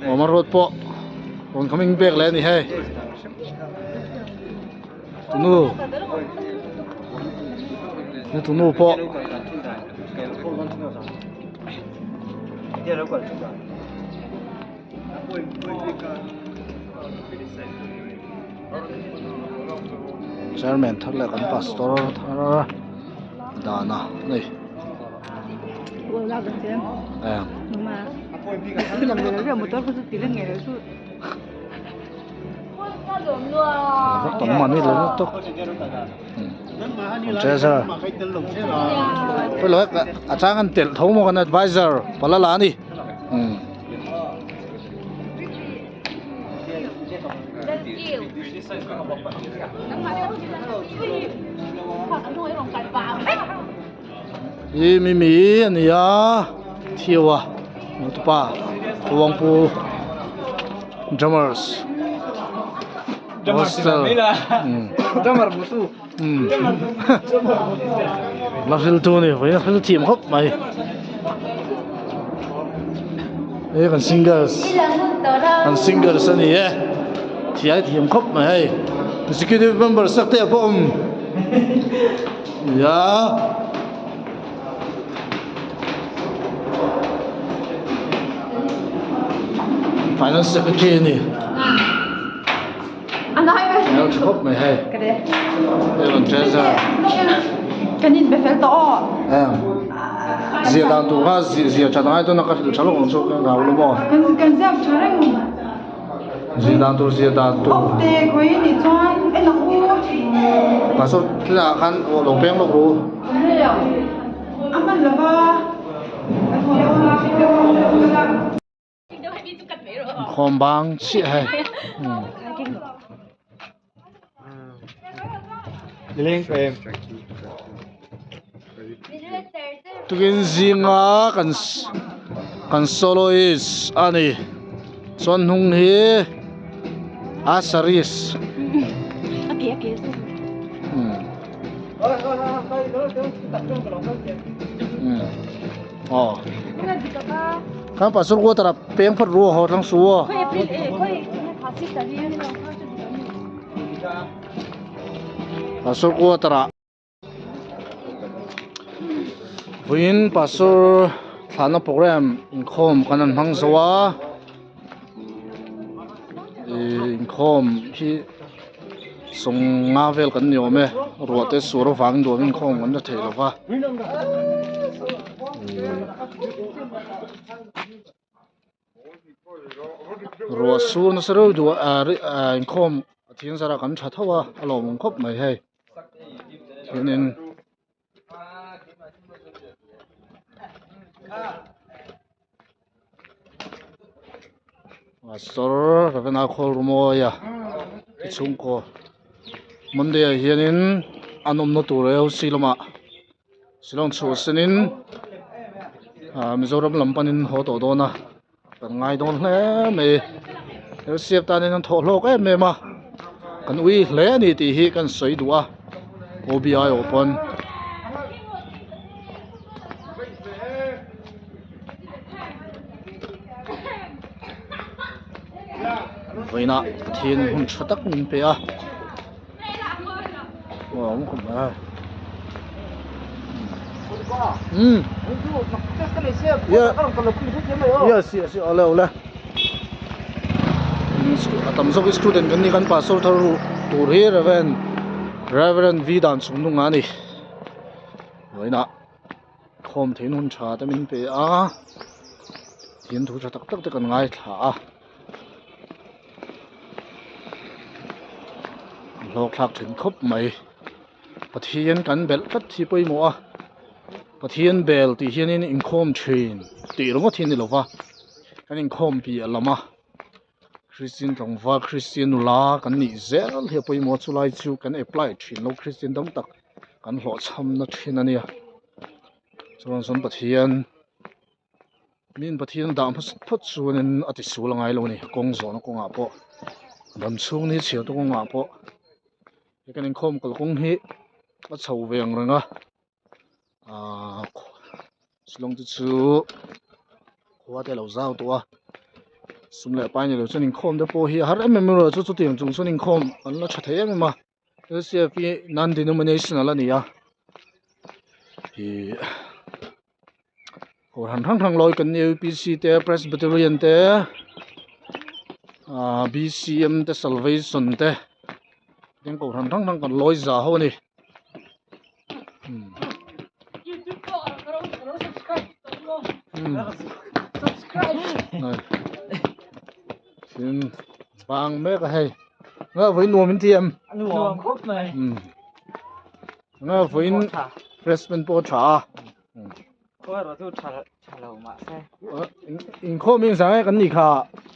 awma road pawh rawn coming back leh a ni hei tunu tunu pawh. Chairman thar leh kan pastor thar dana a ni eng. Treasurer a chang an telh tho maw kan adviser pala la a ni umm. Hi mimi a ni a thiau a motopa khuangpu drummers hostel umm la hril tu a ni vawiin a hril thiam khawp mai hei kan singers kan singers a ni e thiai thiam khawp mai hei executive member sak te pawh awm. Ya. Finance secretary ni. Nel thop mai hei. Hei rawn treasure. Kan in be fel tawh aw. Em. Zia dan tur kha zia tha ngai dawn a ka hrilh tha lawk ang chu ka ngau lo maw. Kan ziak tha reng. Zia dan tur zia dan tur. Awk te khawi nih chuan en ang u. Pastor thil ah khan lo peng lawk ru. A hman lova a thaw dawn a. Khawm bang chiah hei. Tukin zinga kan kan soloist a ni chuan hnung hi a saris aw kan pastor quarter ah peng phawt ru haw tlang su aw. Pastor quarter ah vawiin pastor thlahna program inkhawm kan han hmang zo a ihh inkhawm hi sawmnga vel kan ni awm e ruah te sur avangin duh angin inkhawm kan la thei lo va ihh. Ruah sur nasa reuh duh a ah inkhawm pathian zarah kan tha tho a a lawmawm khawp mai hei chuanin pastor Ravena Khawlrumawi a te chhungkaw Monday ah hianin an awmna tur AOC lamah Shillong chhuah senin ah Mizoram lam panin haw tawh dawn a kan ngai dawn hle mai LCF tanin an thawh hlawk em em a kan ui hle a ni tih hi kan sawi duh a OBI aw pawn. Vawiinah Pathian hun tha tak min pe a. Yes yes awle awle a tam zawk student kan ni kan pastor thar tur hi Reverend Reverend V dan chung nung a ni vawiinah khawm theihna hun tha te min pe a thil thu tha tak tak te kan ngaithla a. Hlawk thlak thin khawp mai Pathian kan belh tlat hi pawimawh a Pathian bel tih hianin inkhawm thin tih ringawt hi a ni lova kan inkhawm piah lam a Kristian tlangval Kristian nula kan nih zel hi a pawimawh a chulai chu kan apply thin lo Kristian dam tak kan hlawhchhamna thin a nia chuan sawn Pathian. Min Pathian dah hmasa phawt chuanin a ti sul a ngai lo a ni kawng zawhna kawngah pawh dam chhung ni chhiar te kawngah pawh he kan inkhawm kalkawng hi a chho ve ang reng a ahh shillong te chu khua te a lo zau tawh a sum leh pai ni lo chuan inkhawm te pawh hi a har em em erawh chu chutiang chung chuan inkhawm an la tha thei em em a. LCF hi non denominational a ni a ih kohhran hrang hrang lawi kan ni a U_P_C te Presbyterian te ah B_C_M te salvation te tin kohhran hrang hrang kan lawi za ho a ni. Tin bang mek a hei. Nga vawi nuam in ti em? Nuam khawp mai. Nga vawiin refreshment pawh a tha a. Khaw erawh chu tha tha lo mahse. Inkhawm in zang e kan nih kha.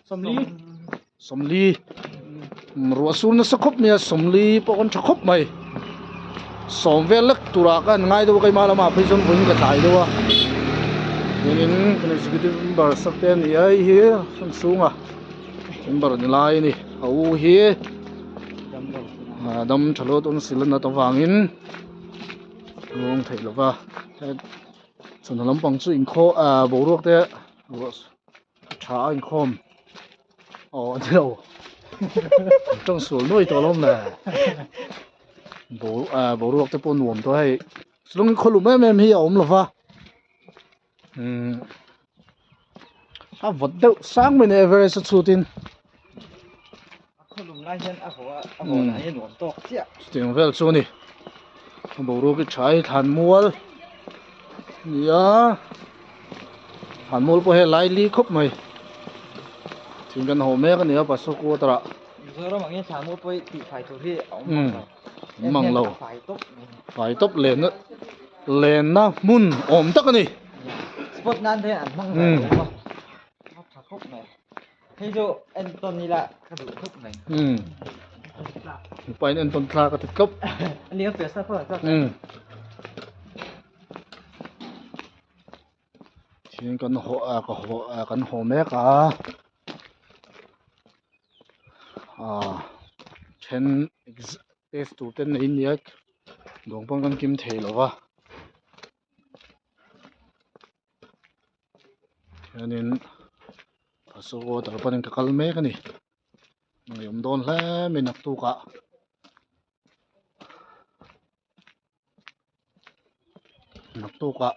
Sawmli. Sawmli. Ruah sur nasa khawp mai a sawmli pawh kan tha khawp mai. Sawm vel lek turah ka han ngai deuh a keimah lamah phei chuan vawiin ka tlai deuh a. Chuanin kan executive member sak te a ni a hei hi hmun chhunga member ni lai a ni a u hi dam tha lo tawn sil a nat avangin ruang theih lo va chawhnu lampang chu inkhaw ah boruak te ruah tha a inkhawm aw a ni lo tawng sual nuai tawh alawm le ah boruak te pawh nuam tawh a hei lung khawlum em em hi a awm lo va umm a vawt deuh sang mai a ni everest a chhut in. Khawlum lai hian a vawh a, a vawh lah hi a nuam tawk chiah. Chutiang vel chu a ni. A boruak hi tha hi thlanmual a ni a, thlanmual pawh hei a lai li khawp mai. Thing kan hawh mek a ni a Pastor quarter ah. Mizoram ang hian thlanmual pawh hi tihfai tur hi a awm mang lo. Awm mang lo. Fai tawp lenna lenna hmun awm tak a ni. Spot nan te hian an hmang ve lo a, a tha khawp mai. Hei chu entawn ila ka duh khawp mai. Um. Mipa in entawn thlak a ti tlawp. Ani ka pesa pawh an tlak. Um. Thing kan haw a ka haw a kan haw mek a. A then test tur ten nei nia dawng pawn kan kim thei lo va. Hianin Pastor water panin ka kal mek a ni ngaihawm dawn hle mai naktukah naktukah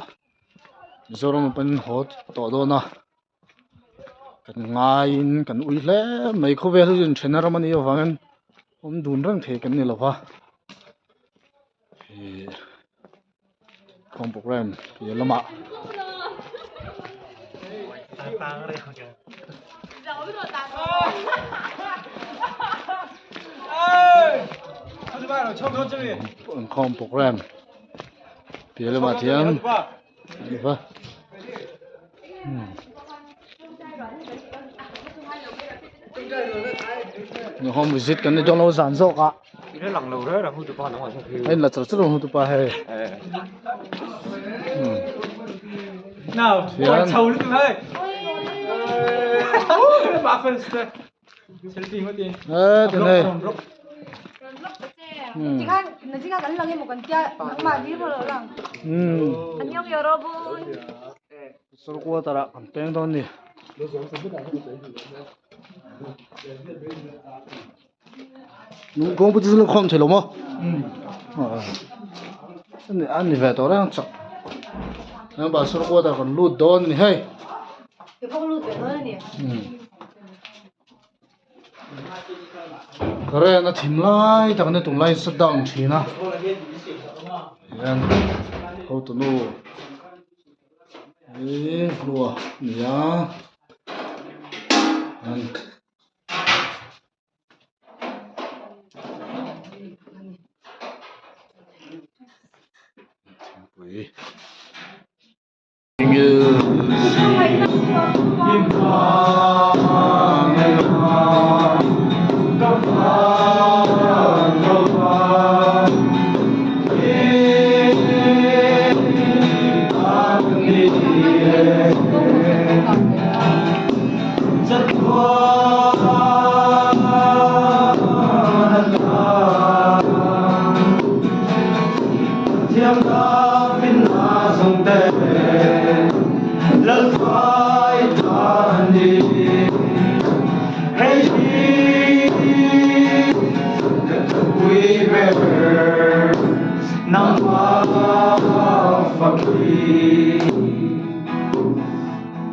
Mizoram ah panin haw tawh dawn a kan ngaiin kan ui hle mai khawvel hi inthen a ram a nih avangin awm dun reng thei kan ni lo va ih Khawm program piah lamah Khawm program piah lamah hian Home visit kan ni dawn lo zan zawk a. A in la char char ang hutupa hei. Thian. Eh, tin hei. Sawrkua tarah kan peng dawn ni. Kawngpui chu la khawm thei lo maw? A ni ve tawh reng chak. Heng bah sawrkua tarah kan lut dawn a ni hei. Current a thim lai tak a ni tunlai shut down thin a hian hotunu hi hlua a ni a hian. Thingpui.